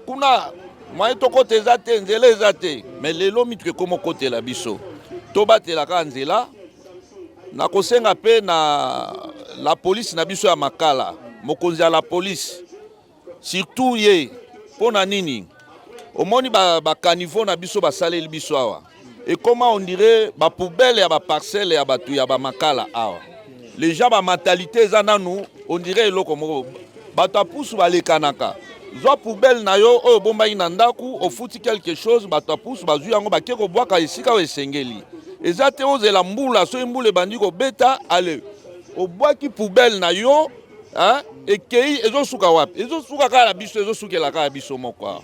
kuna, moyen tokota eza te, nzela eza te, mais lelo mituka ekomi okotela biso. Tobatela kaka nzela. Nakosenga mpe na la police na biso ya Makala, mokonzi ya la police surtout ye. Mpo na nini? Omoni bacaniveau ba na biso basaleli biso awa, ekoma on dirait bapoubelle ya baparcelle ya bato ya bamakala awa. Les gens, bamentalité eza nanu on dirait eloko moko, bato ya pusu balekanaka. Zwa poubelle na yo oyo obombaki na ndako, ofuti quelque chose, bato ya pusu bazwi yango, bake kobwaka esika oyo esengeli. Eza te ozela mbula, soki mbula ebandi kobeta, ale obwaki poubelle na yo, hein? Ekei, ezosuka wapi? Ezosuka kaka na biso, ezosukela kaka biso moko awa,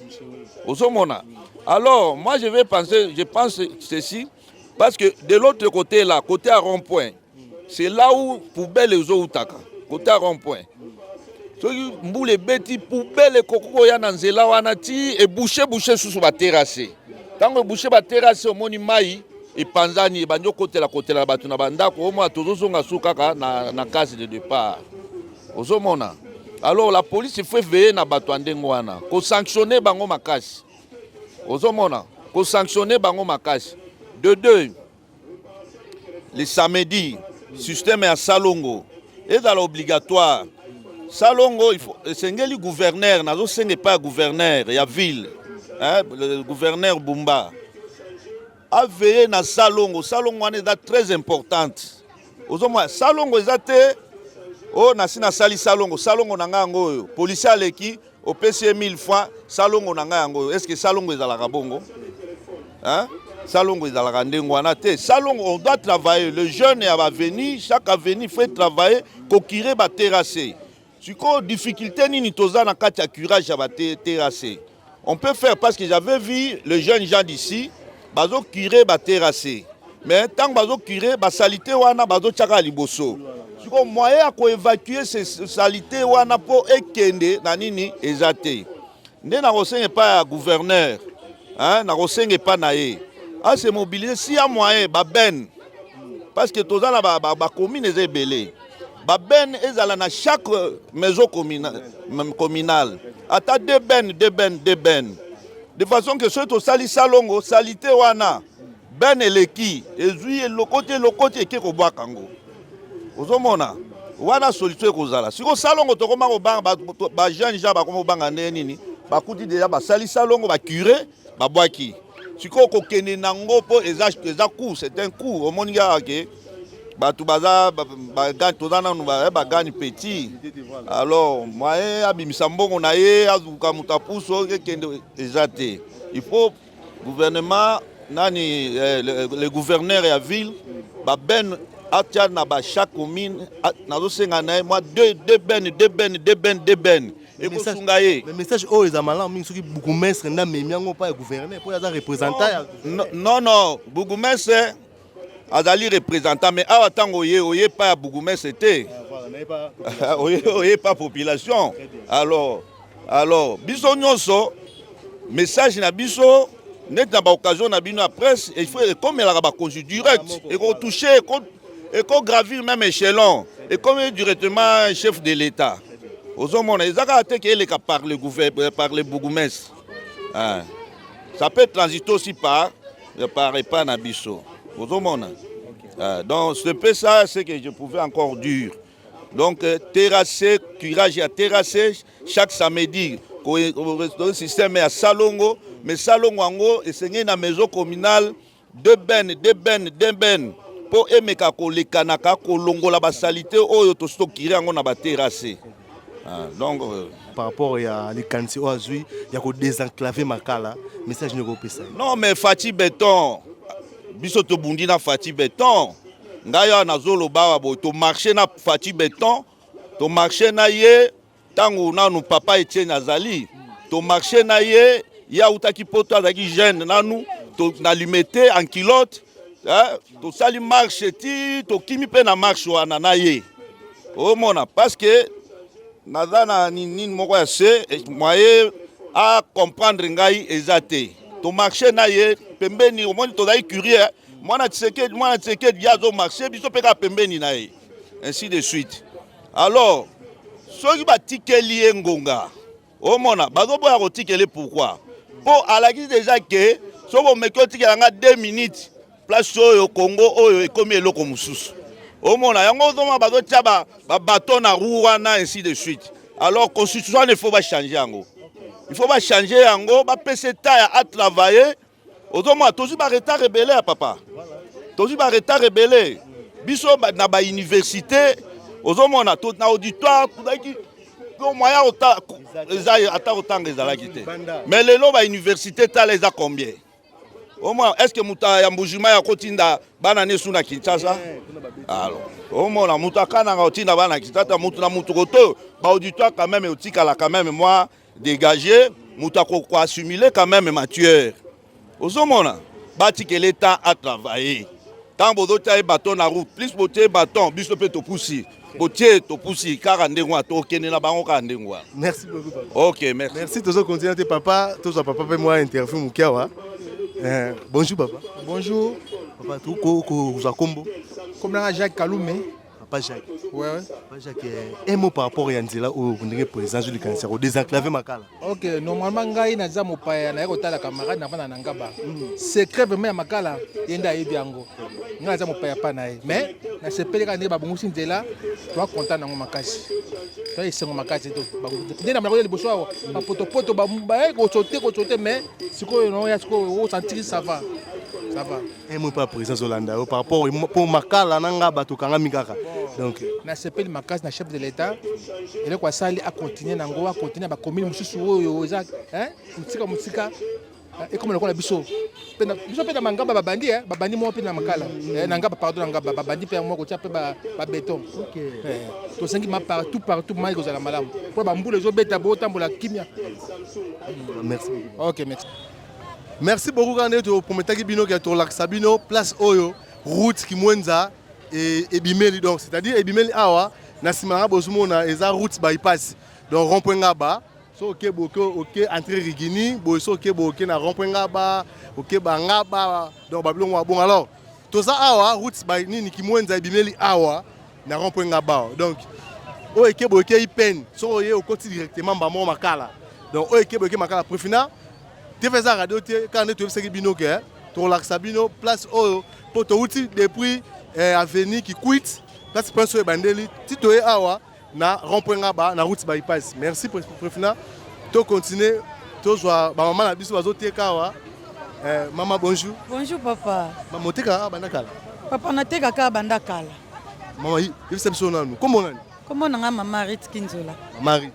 ozomona. Alors moi je vais penser, je pense ceci, parce que de l'autre côté là, côté à rond-point, c'est là où poubelle ezoutaka. Côté à rond-point, soki mbula ebeti, poubelle ekoki koya na nzela wana ti ebouche bouche susu baterrasse. Ntango ebouche baterrasse, omoni mai epanzani, ebandi okotela kotela bato na bandako. Omona tozozonga su kaka na case de départ, ozomona. Alors la police, il faut veiller na bato ya ndenge wana, kosanctionne bango makasi, ozomona, kosanctionne bango makasi. De deux, le samedi, système ya salongo ezala obligatoire. Salongo esengeli gouverneur, nazosenga epai ya gouverneur ya ville, hein, le gouverneur Bumba aveille na salongo. Salongo wana eza très importante, ozomona. Salongo eza te oyo nasi nasali salongo, salongo na ngai yango oyo, policier aleki, opesi ye 1000 fois, salongo na ngai yango oyo. Est ce que salongo ezalaka bongo, hein? Salongo ezalaka ndenge wana te. Salongo, on doit travailler le jeune ya baavenue, chaque avenue faut travailler kocurer baterrasse. Sikoyo difficulté nini toza na kati ya curage ya baterrasse? On peut faire, parce que j'avais vu le jeune gens d'ici bazocurer baterrasse, mais ntango bazocurer basaleté wana, bazotiaka liboso. Sikoyo moyen ya koévacuer saleté wana mpo ekende na nini eza te. Nde nakosenga epai ya gouverneur, hein, nakosenga epai na ye ase mobiliser si ya moyen babennes, parce que toza na bacommune ba, ba eza ebele, babennes ezala na chaque maison communale, ata deux bennes, deux bennes, deux bennes, de façon que soki tosali salongo, saleté wana, benne eleki, ezwi elokoti, elokoti, eke kobwaka yango, ozomona. Wana solution ekozala. Sikoyo salongo tokoma kobanga, bajeune gens bakoma kobanga ndenge nini? Bakuti deja basali salongo, bacure, babwaki. Sikoyo kokende nango mpo eza coût, c'est un coût. Omoni kaka ke bato baza, toza nanu bagagne petit. Alors moyen abimisa mbongo na ye, azuka moto apuso ekende, eza te. Il faut gouvernement nani, le gouverneur ya ville, babennes atia na bachaque commune. Nazosenga na ye mwa deux bennes, deux bennes, deux bennes, deux bennes, ekosunga ye. Mais message oyo eza malamu mingi soki bourgmestre nde amemi yango mpa ya gouverneur, mpo aza représentant ya Non, non, bourgmestre azali représentant, mais awa ntango oye, oye pa ya bourgmestre te, oye pa population. Alors biso nyonso, message na biso neti na baoccasion na bino ya presse, il faut ekomelaka bakonzi direct, ekotouche, ekogravir même échelon, ekomi directement chef de l'État, ozomona. Eza kaka te ke eleka par le bourgmestre, hein. Ça peut transiter aussi par epai na biso, ozomona. Donc c'est peu ça ce que je pouvais encore dire. Donc terrasser, curage ya terrasser chaque samedi, système ya salongo. Mais salongo yango esengeli na maison communale deux bennes, deux bennes, deux bennes, mpo emeka kolekanaka kolongola basaleté oyo tosi tocurer yango na baterrasse. Ah, donc euh, par rapport ya likanisi oyo azwi ya kodesenclave makala message nini okopesa ye Non mais Fatshi Beton, biso tobundi na Fatshi Beton. Ngai awa nazoloba awa boye tomarche na Fatshi Beton, tomarche na ye ntango nanu papa Etienne azali, tomarche na ye, ye autaki poto azalaki jeune nanu, to, na limete en culotte, eh, tosali marche ti tokimi mpe na marche wana na ye. Omona parce que naza na nini moko ya se moyen a comprendre ngai eza te tomarche na ye pembeni omoni tozali curieux mwana Tshisekedi mwana Tshisekedi ye azomarche biso mpe kaka pembeni na ye ainsi de suite alors soki batikeli ye ngonga omona bazoboya kotikela ye pourquoi mpo alakisi deja ke soki bomeki otikela nga 2 minutes place oyo Congo oyo ekomi eloko mosusu omona yango ozomona bazotia babaton na roue wana ainsi de suite alors constitution wana il faut bachange yango il faut bachange yango bapesa eta ya atravaille ozomona tozwi baretard ebele ya papa tozwi baretard ebele biso na bauniversité ozomona na auditoire tozalaki moyen ata kotanga ezalaki te mais lelo bauniversité tala eza combien omona est ce que moto ya mbujima ya kotinda bana nesu na kinshasa alors omona moto akananga kotinda bana na kinshasa moto na moto koto baauditoire quand même otikala quand même mwa dégagé moto akoassimile quand même matière ozomona batikela temps à travailler ntango bozotia ye baton na route plus botie baton biso mpe topusi botie topusi kaka ndenge wana tokende na bango kaka ndenge wana merci beaucoup papa. Ok merci merci tozo continuer te papa tozwa papa mpe mwa interview moke awa eh, bonjour papa bonjour papa tokozwa kombo kombo nanga Jacques Kalume papa Jacques ouais, ouais. papa Jacques eh, un mot par rapport ya nzela oyo ndenge président azwi likanisi ya kodesenclave makala ok normalement ngai naza mopaya naye kotala camarade navanda na ngaba mm. secret vraiment ya makala ye nde ayebi yango ngai naza mopaya pa na ye mais nasepeli kaka ndenge babongisi nzela toa content nango makasi toa esengo makasi nde na malako ya liboso awa bapotopoto baye kosote kosote mais sikoyo noya sikoyo osantiki ça va ça va un mot pas président Zolanda yo par rapport pour makala na nga bato kangami kaka donc nasepeli makasi na chef de l'état eloko asali akontinue nango akontinue na bacommune mosusu oyo eza mosika mosika ekoma lokola biso biso mpe na mangaba babandi babandi moko mpe na makala na ngaba pardon na ngaba babandi mpe moko kotia mpe babeton tosengi ma partout partout mai kozala malamu mpo bambula ezobeta botambola kimia merci ok merci Merci beaucoup kaka ndenge toprometaki bino ke tolakisa bino place oyo route Kimwenza ebimeli donc c'est-à-dire ebimeli awa na nsima nanga bozomona eza route bypass donc rond point ngaba so oke boke oke entrée Rigini boye so oke boke na rond point ngaba oke bangaba donc babiloko mwa bongo alors toza awa route by nini Kimwenza ebimeli awa na rond point ngaba donc oyo eke boye ekei peine soki oye okoti directement mbamo makala donc oyo eke boye eke makala prefina TV eza radio te kaka nde toyebisaki bino ke tokolakisa bino place oyo mpo towuti depuis eh, avenue Kikwit place prince oyo ebandeli ti toye awa na rond point ngaba na route bypass merci prefina to continuer tozwa bamama na biso bazoteka awa eh, mama bonjour bonjour papa mama otekaka awa banda kala papa natekaka awa banda kala mama yebisa biso nanu kombo nani Kombo na nga mama Rit Kinzola. Mama Rit.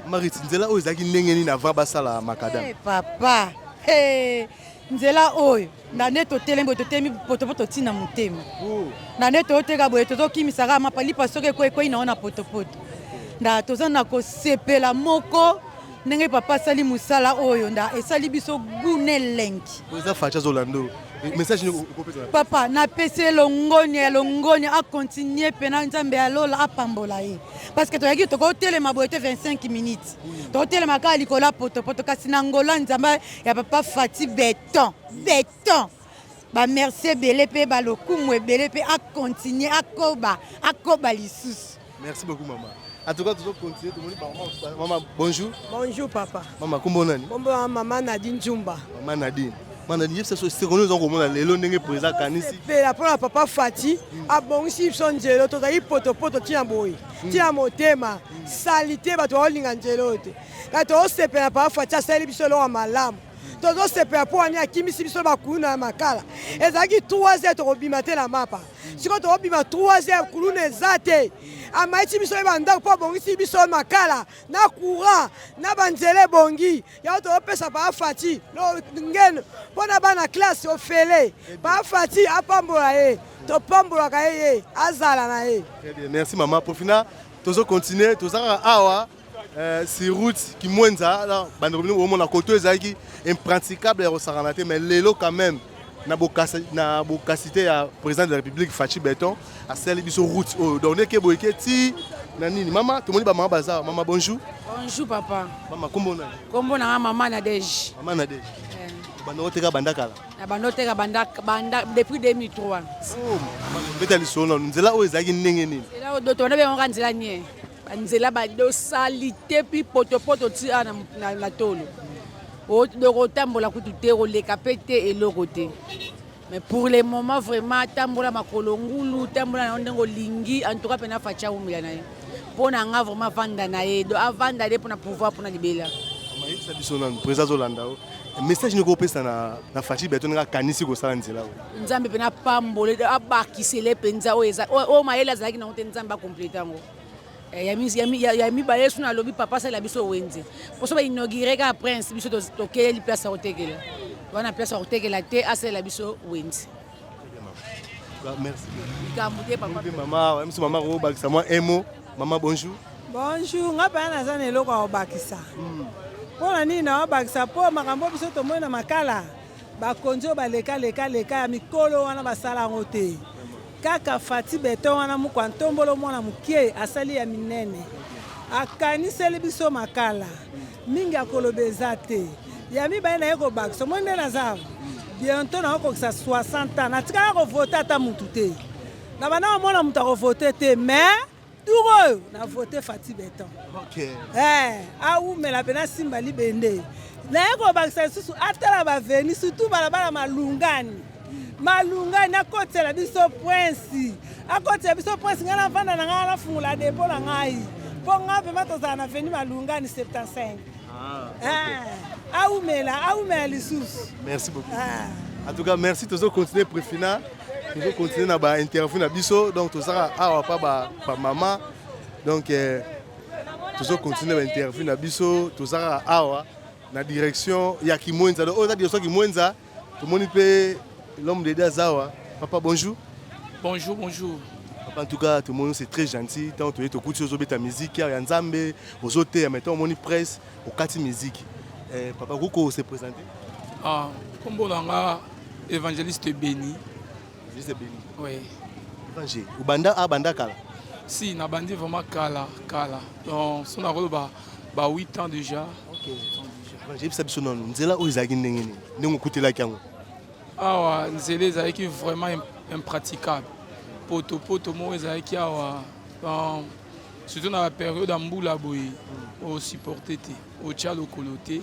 Mama Rit, nzela oyo ezalaki ndenge nini avant basala makadam? Hey, papa. Hey, nzela oyo na nde totelemi boye totelemi potopoto ntina motema oh. na nde toteka boye tozokimisaka mapa lipa soki ekwei ekwei nango na potopoto nda toza na kosepela moko ndenge papa asali mosala oyo nda esali biso gout na elengi eza facha azolanda oyo message nini okopesa papa napesi ye longonya ya longonya akontinue mpena nzambe ya lola apambola ye parce que toyaki tokotelema boye te 25 minutes tokotelema kaka likolo ya potopoto kasi na ngola nzambe ya papa fati beton beton bamerci ebele mpe balokumu ebele mpe akontinue akoba akoba lisusu Merci beaucoup maman. En tout cas, toujours continuer tout le monde. Maman, bonjour. Bonjour papa. Maman, kombo nani? Kombo ya maman Nadine Jumba. Maman Nadine. Maman Nadine, yebisa so seko nous komona lelo ndenge président kanisi. Pela pona papa Fati abongisi biso nzelo tozali poto poto tina boye. Tina motema salite bato baolinga nzelo te. Kati tosepela papa Fati asali biso eloko malamu. Tozosepela mpo wani akimisi biso bakuluna ya Makala. Ezalaki 3 heures tokobima te na mapa. Sikoyo tokobima 3 heures kuluna eza te. Amaiti biso ye bandako mpo abongisi biso Makala na courant na banzela ebongi. Yango tokopesa pa Fati ngeno mpo na bana classe ofele. Pa Fati apambola ye, topambolaka ye ye azala na ye. Très bien, merci maman. Profina, tozo continuer, toza kaka awa sur route Kimwenza, là bandeko bino bomona koto ezalaki impraticable ya kosakana te, mais lelo quand même na bokasité ya président de la République Fatshi Béton asali biso route oyo. Donc ndeke boye ke ti na nini mama, tomoni ba mama baza. Mama, bonjour. Bonjour papa. Mama, kombo nani? Kombo na nga mama Nadège. Mama Nadège. Banda oteka banda kala? Na banda oteka banda banda depuis 2003. Oh, beta lisolo nanu, nzela oyo ezalaki ndenge nini? Nzela oyo doto banda benga nzela nie. Nzela ba dosali te pi poto poto ti na na tolo. O doko tambola kutu te koleka pe te eloko te. Mais pour le moment vraiment tambola makolo ngulu, tambola na ndenge olingi, en tout cas pena Fatshi awumela na ye. Mpo na nga vraiment vanda na ye, donc avanda ye mpona pouvoir mpona libela. Mayebisa biso nanu, président azolanda o, message nini okopesa na Fatshi Béton ndenge akanisi kosala nzela oyo? Nzambe mpe napambole, abakisele mpenza oyo eza oyo mayele azalaki nango te, Nzambe akomplete yango. Ya mibale so nalobi papa asalela biso wenze mposo bainaugure kaka prince, biso tokeleli place ya kotekela wana, place ya kotekela te, asalela biso wenze. Merci. Likambo te papa. Mama biso, mama kobakisa mwa un mot. Mama, bonjour. Bonjour. Nga mpenza naza na eloko ya kobakisa. Mpo na nini naobakisa? Mpo makambo biso tomoni na Makala, bakonzi oyo baleka leka leka ya mikolo wana basala yango te. Kaka Fatshi Béton wana mokwa ntombolo mwana mokie asali ya minene, akaniseli biso Makala mingi. Akoloba eza te. Ya mibale na ye kobakisa, omoni nde naza bientôt nakokokisa 60 ans, natikala kovote ata mutu te, na banda komona moto akovote te, mais tour oyo na vote Fatshi Béton. Awumela mpe nasimba libende. Naye kobakisa lisusu, atala baveni, surtout balabala Malungani. Malungani akotela biso prince, akotela biso prince. Ngai navanda na ngai, nafungola dépôt na ngai, mpo ngai vraiment tozala na veni Malungani 75. Aumela, aumela lisusu. Merci beaucoup. En tout cas merci. Tozo continuer, préfina, tozo continuer na bainterview na biso. Donc tozaka awa pa bamama. Donc tozo continuer bainterview na biso. Tozaka awa na direction ya Kimwenza. Donc oyo eza direction ya Kimwenza. Tomoni mpe l'homme de Dieu aza. Papa, bonjour. Bonjour, bonjour. Papa, en tout cas tomoni, c'est très gentil. Ntango toye, tokuti ozobeta musique ya Nzambe, ozoteya, mais ntango omoni presse, okati musique. Papa, koko se présenter. Ah, kombo na nga évangéliste Béni. Évangéliste Béni. Oui. Évangile obanda abanda kala? Si, nabandi vraiment kala kala. Donc so nakoloba ba 8 ans déjà. OK. Évangile, yebisa biso nanu, nzela oyo ezalaki ndenge nini, ndenge okutelaki yango? Awa nzela ezalaki vraiment impraticable, potopoto moko ezalaki awa. Donc surtout na bapériode ya mbula boye, osupporte te, otya lokolo te,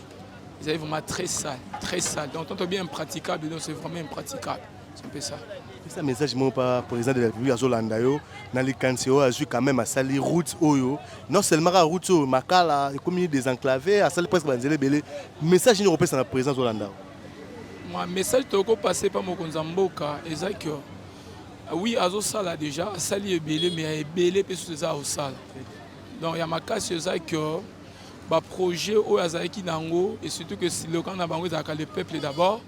ezali vraiment très sale, très sale. Donc tant bien impraticable, donc c'est vraiment impraticable, c'est un peu ça. Pesa message moko pa président de la République azolanda yo, na likanisi oyo azwi quand même, asali route oyo, non seulement kaka route oyo, Makala ekomi désenclavé, asali presque banzela ebele. Message nini okopesa na président azolanda yo? Mwa message tokopase pa mokonzi ya mboka eza que oui, azosala déjà, asali ebele, mais ya ebele mpe susu eza akosala. Donc ya makasi eza que baprojet oyo azalaki nango, et surtout que slogan na bango ezalaka "le peuple d'abord",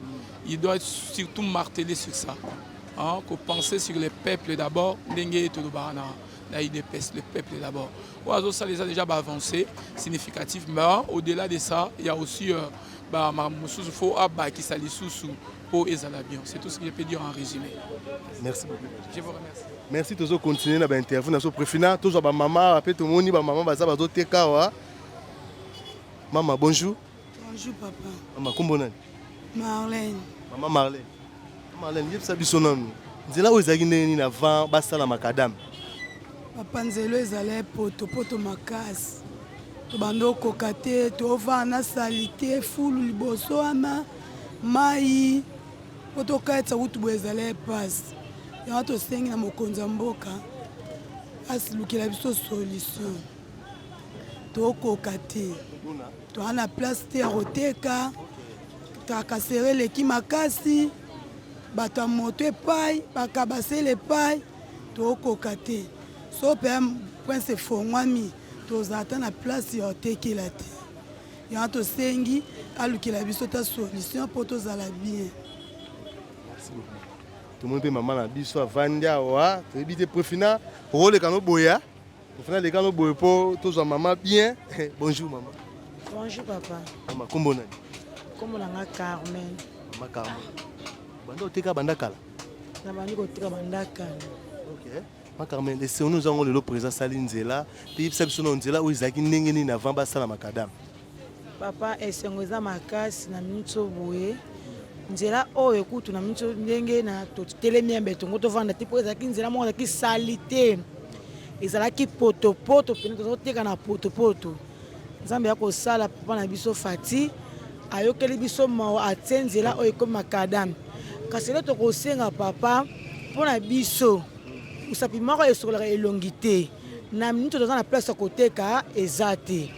il doit surtout marteler sur ça, hein, kopenser sur le peuple d'abord, ndenge tolobaka na UDPS, le peuple d'abord. Oyo azosala eza déjà baavancée significative, mais au-delà de ça, il y a aussi bamakambo mosusu faut abakisa lisusu mpo ezala bien. C'est tout ce que je peux dire en résumé. Merci beaucoup. Je vous remercie. Merci. Tozocontinue na bainterview na biso. Préfina, tozwa bamama mpe. Tomoni bamama baza bazoteka awa. Mama, bonjour. Bonjour papa. Mama, kombo nani? Marlène. Mama Marlène, Marlène, yebisa biso nanu, nzela oyo ezalaki ndenge nini avant basala macadam? Papa, nzela ezala potopoto makasi, tobanda okoka te, tovanda na saleté, fulu liboso wana, mai po tokatisa kutu boye ezala epasi. Yango tosengi na mokonzi ya mboka asilukela biso solution. Tokoka te, toza na place te ya koteka. Tracasserie eleki makasi, bato ya moto epai, bakabasele epai, tokoka te. So mpe prince efongwami, tozala ata na place ya kotekela te. Yango tosengi alukela biso ta solution mpo tozala bien. Merci beaucoup. Tomoni mpe mama na biso avandi awa, toyebi te Prefina okoleka no boya. Prefina leka no boye mpo tozwa mama bien. Bonjour mama. Bonjour papa. Mama kombo nani? Kombo na nga Carmen. Mama Carmen. Banda oteka banda kala? Na bandi koteka banda kala. Okay. Mama Carmen, esengo oza ngo lelo président asali nzela, mpe yebisa biso na nzela oyo ezalaki ndenge nini avant basala makadam. Papa, esengo eza makasi na miniti oyo boye. Nzela oyo kutu na miniti oyo ndenge na totelemi yambe tongo tovanda te mpo ezalaki nzela moko ezalaki salite, ezalaki potopoto mpenza, tozoteka na potopoto. Nzambe ya kosala papa na biso Fati ayokeli biso mawa, atie nzela oyo ekomi makadame. Kasi lelo tokosenga papa mpo na biso, mosapi moko esokolaka elongi te. Na minute toza na place ya koteka eza te,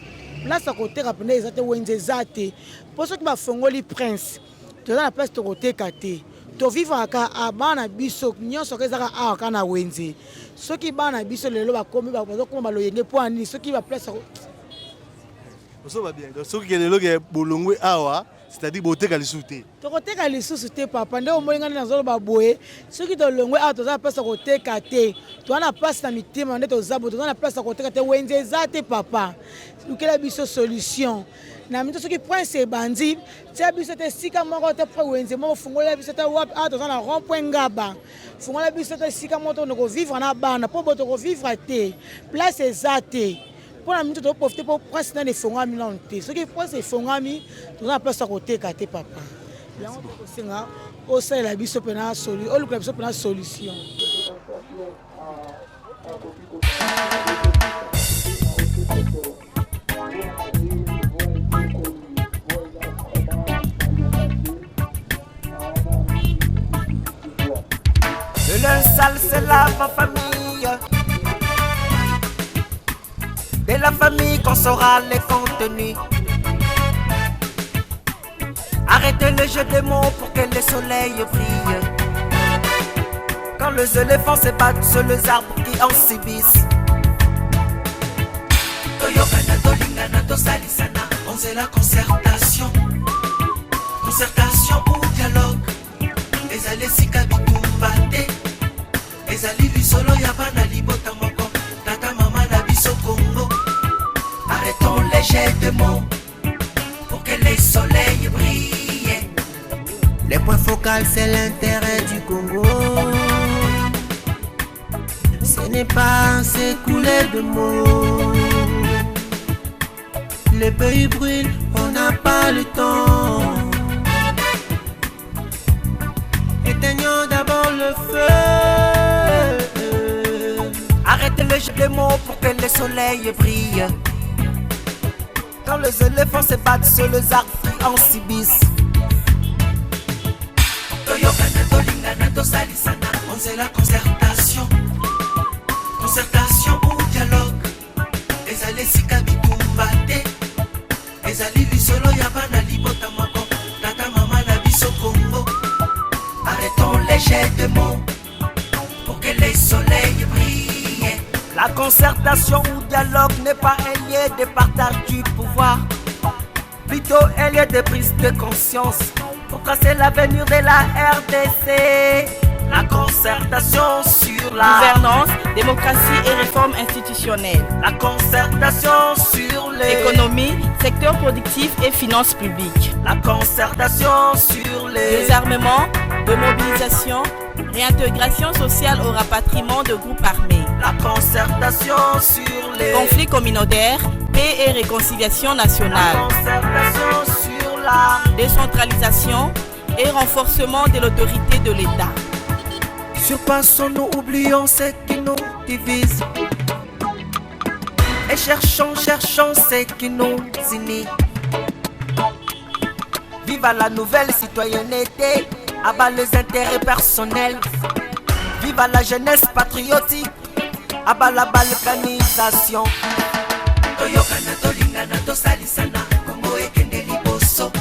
place ya koteka mpenza eza te, wenze eza te. Mpo soki bafongoli prince, toza na place tokoteka te, tovivaka kaka bana na biso nyonso kaka ezaka awa kaka na wenze. Soki bana na biso lelo bakomi bazokoma baloyenge mpo ya nini? Soki baplace ozoba bien. Donc soki ke lelo ke bolongwe awa, c'est-à-dire boteka lisusu te? Tokoteka lisusu te papa. Nde omoni ngai nde nazoloba boye, soki tolongwe awa toza na place ya koteka te, toza na place na mitema nde toza boye, toza na place ya koteka te, wenze eza te papa. Lukela biso solution na mito, soki prince ebandi tia biso te esika moko te, pre wenze moko fungolela biso te wapi awa toza na rond point Ngaba, fungola biso te esika moko tokende kovivre na bana, mpo boye tokovivre te, place eza te. Mpo na minute toprofite mpo prince nani efongwami nano te. Soki prince efongwami, toza na place ya koteka te papa. Yango tokosenga osalela biso mpena, olukela biso mpena solution. Le linge sale, c'est la famille. De la famille qu'on saura les contenus. Arrêtez le jeu des mots pour que le soleil brille. Quand les éléphants se battent, c'est les arbres qui en subissent. Toyokana, tolingana, tosalisana, on c'est la concertation. Concertation ou dialogue. Ezali esika bitumba te, ezali lisolo ya bana libota moko, tata mama na biso Congo. Arrêtons les jets de mots pour que les soleils brillent. Les points focaux, c'est l'intérêt du Congo. Ce n'est pas s'écouler de mots. Le pays brûle, on n'a pas le temps. Éteignons d'abord le feu. Arrêtez le jeu de mots pour que le soleil brille. Quand les éléphants se battent, c'est les arbres qui en subissent. Toyokana, tolingana, tosalisana, on c'est la concertation. Concertation ou dialogue. Ezali esika bitumba te, ezali lisolo ya bana libota moko, tata mama na biso Congo. Arrêtons les jets de mots pour que les soleils brillent. La concertation ou dialogue n'est pas un lieu de partage du pouvoir, plutôt un lieu de prise de conscience pour tracer l'avenir de la RDC. La concertation sur la gouvernance, démocratie et réforme institutionnelle. La concertation sur les économies, secteur productif et finances publiques. La concertation sur les désarmement, démobilisation, réintégration sociale au rapatriement de groupes armés. La concertation sur les conflits communautaires, paix et réconciliation nationale. La concertation sur la décentralisation et renforcement de l'autorité de l'État. Surpassons-nous, oublions ce qui nous divise. Et cherchons, cherchons ce qui nous unit. Vive la nouvelle citoyenneté, abat les intérêts personnels. Vive la jeunesse patriotique, abat la balkanisation. Toyokana, tolingana, tosalisana, Congo ekende liboso.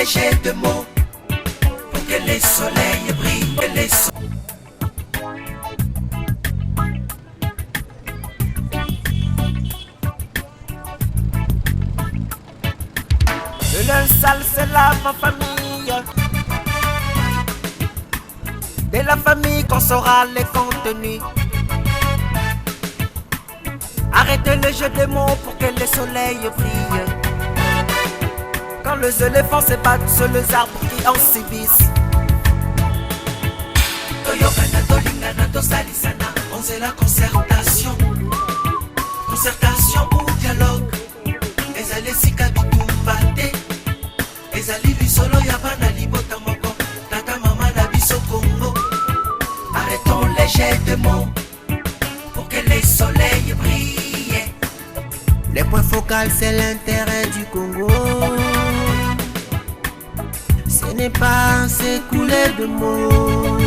les jets de mots pour que les soleils brillent. Les so Le linge sale, c'est la ma famille. De la famille qu'on saura les contenus. Arrêtez le jeu des mots pour que le soleil brille. Quand les éléphants se battent, c'est les arbres qui en subissent. Toyokana, tolingana, tosalisana, on la concertation. Concertation ou dialogue. Ezali esika bitumba te. Ezali lisolo ya bana libota moko. Tata mama na biso Congo. Arrêtons les jets de mots pour que les soleils brillent. Les points focaux, c'est l'intérêt du Congo. Ce n'est pas s'écouler de mots.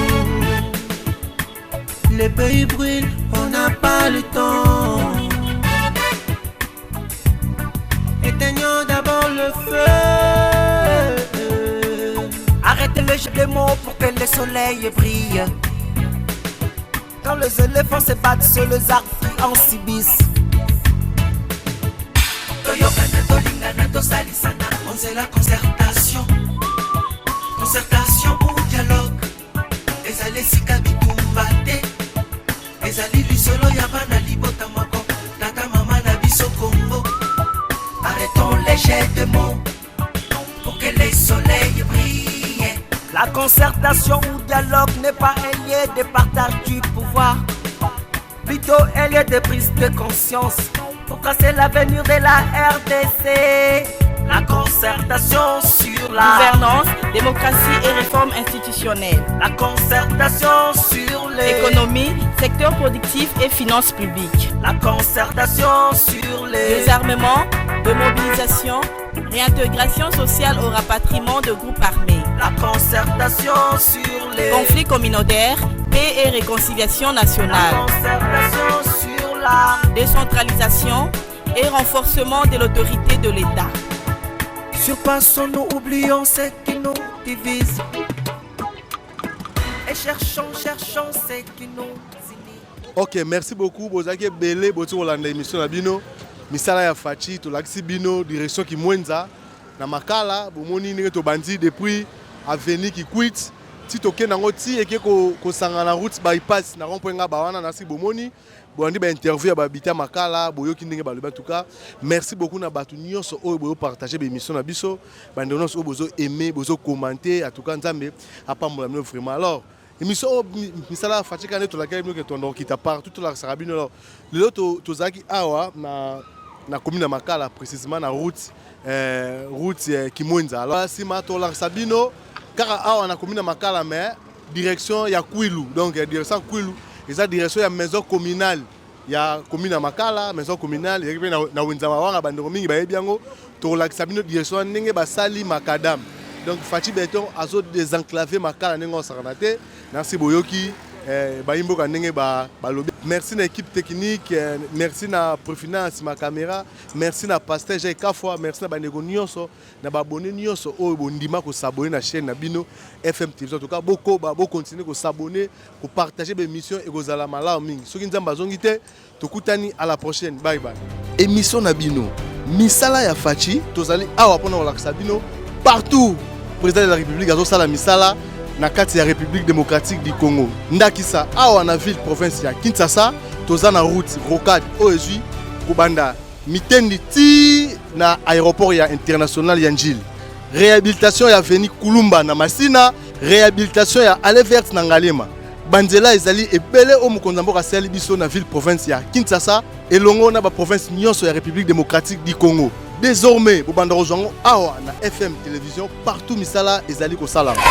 Le pays brûle, on n'a pas le temps. Éteignons d'abord le feu. Arrêtez le jeu des mots pour que le soleil brille. Quand les éléphants se battent, c'est les arbres qui en subissent. Toyokana, tolingana, tosalisana, on la concertation. Concertation ou dialogue. Ezali esika bitumba te. Ezali lisolo ya bana libota moko. Tata mama na biso Congo. Arrêtons les jets de mots pour que les soleils brillent. La concertation ou dialogue n'est pas un lieu de partage du pouvoir, plutôt un lieu de prise de conscience pour tracer l'avenir de la RDC. La concertation sur la gouvernance, démocratie et réforme institutionnelle. La concertation sur les économie, secteur productif et finances publiques. La concertation sur les désarmement, démobilisation, réintégration sociale au rapatriement de groupes armés. La concertation sur les conflits communautaires, paix et réconciliation nationale. La concertation sur la décentralisation et renforcement de l'autorité de l'État. Surpassons-nous, oublions ce qui nous divise. Et cherchons, cherchons ce qui nous unit. Ok, merci beaucoup. Bozaki ebele boti kolanda émission na bino. Misala ya Fatshi tolakisi bino direction Kimwenza na Makala, bomoni ndenge tobandi depuis avenue Kikwit ti tokende yango ti eke kosangana na route bypass na rond point Ngaba wana nasi bomoni bolandi ba interview ya ba habitants Makala, boyoki ndenge balobi. En tout cas, merci beaucoup na bato nyonso oyo boyo partager ba émission na biso, bandeko nyonso oyo bozo aimer, bozo commenter. En tout cas, Nzambe apambola bino vraiment. Alors, émission oyo misala ya Fatshi kaka nde tolakaki bino ke tobanda kokita partout tolakisaka bino. Alors lelo tozalaki awa na commune ya Makala, précisément na route Kimwenza. Alors nsima tolakisa bino kaka awa na commune ya Makala, mais direction ya Kwilu. Donc direction ya Kwilu eza direction ya maison communale ya commune ya Makala. Maison communale ezalaki mpe na wenza mawanga, bandeko mingi bayebi yango. Tokolakisa bino direction wana ndenge basali macadam. Donc Fatshi Beton azo désenclaver Makala ndenge osakana te. Merci, boyoki bayimboka ndenge balobi. Merci na équipe technique, merci na Profinance ma caméra, merci na pasteur Jay Kafwa, merci na bandeko nyonso, na baabonnés nyonso oyo bondima kos'abonner na chaîne na bino FM TV. En tout cas, bokoba bocontinue kos'abonner, kopartager baémission, ekozala malamu mingi. Soki Nzambe azongi te, tokutani à la prochaine. Bye bye. Émission na bino misala ya Fatshi, tozali awa mpona kolakisa bino partout président de la République azosala misala na kati ya République démocratique du Congo. Ndakisa awa na ville province ya Kinshasa, toza na route rocade oyo ezwi kobanda Mitendi ti na aéroport ya international ya Njili, réhabilitation ya avenue Kulumba na Masina, réhabilitation ya allée verte na Ngaliema. Banzela ezali ebele oyo mokonzi ya mboka asali biso na ville province ya Kinshasa elongo na baprovince nyonso ya République démocratique du Congo. Désormais bobanda kozwa yango awa na FM Télévision, partout misala ezali kosalama.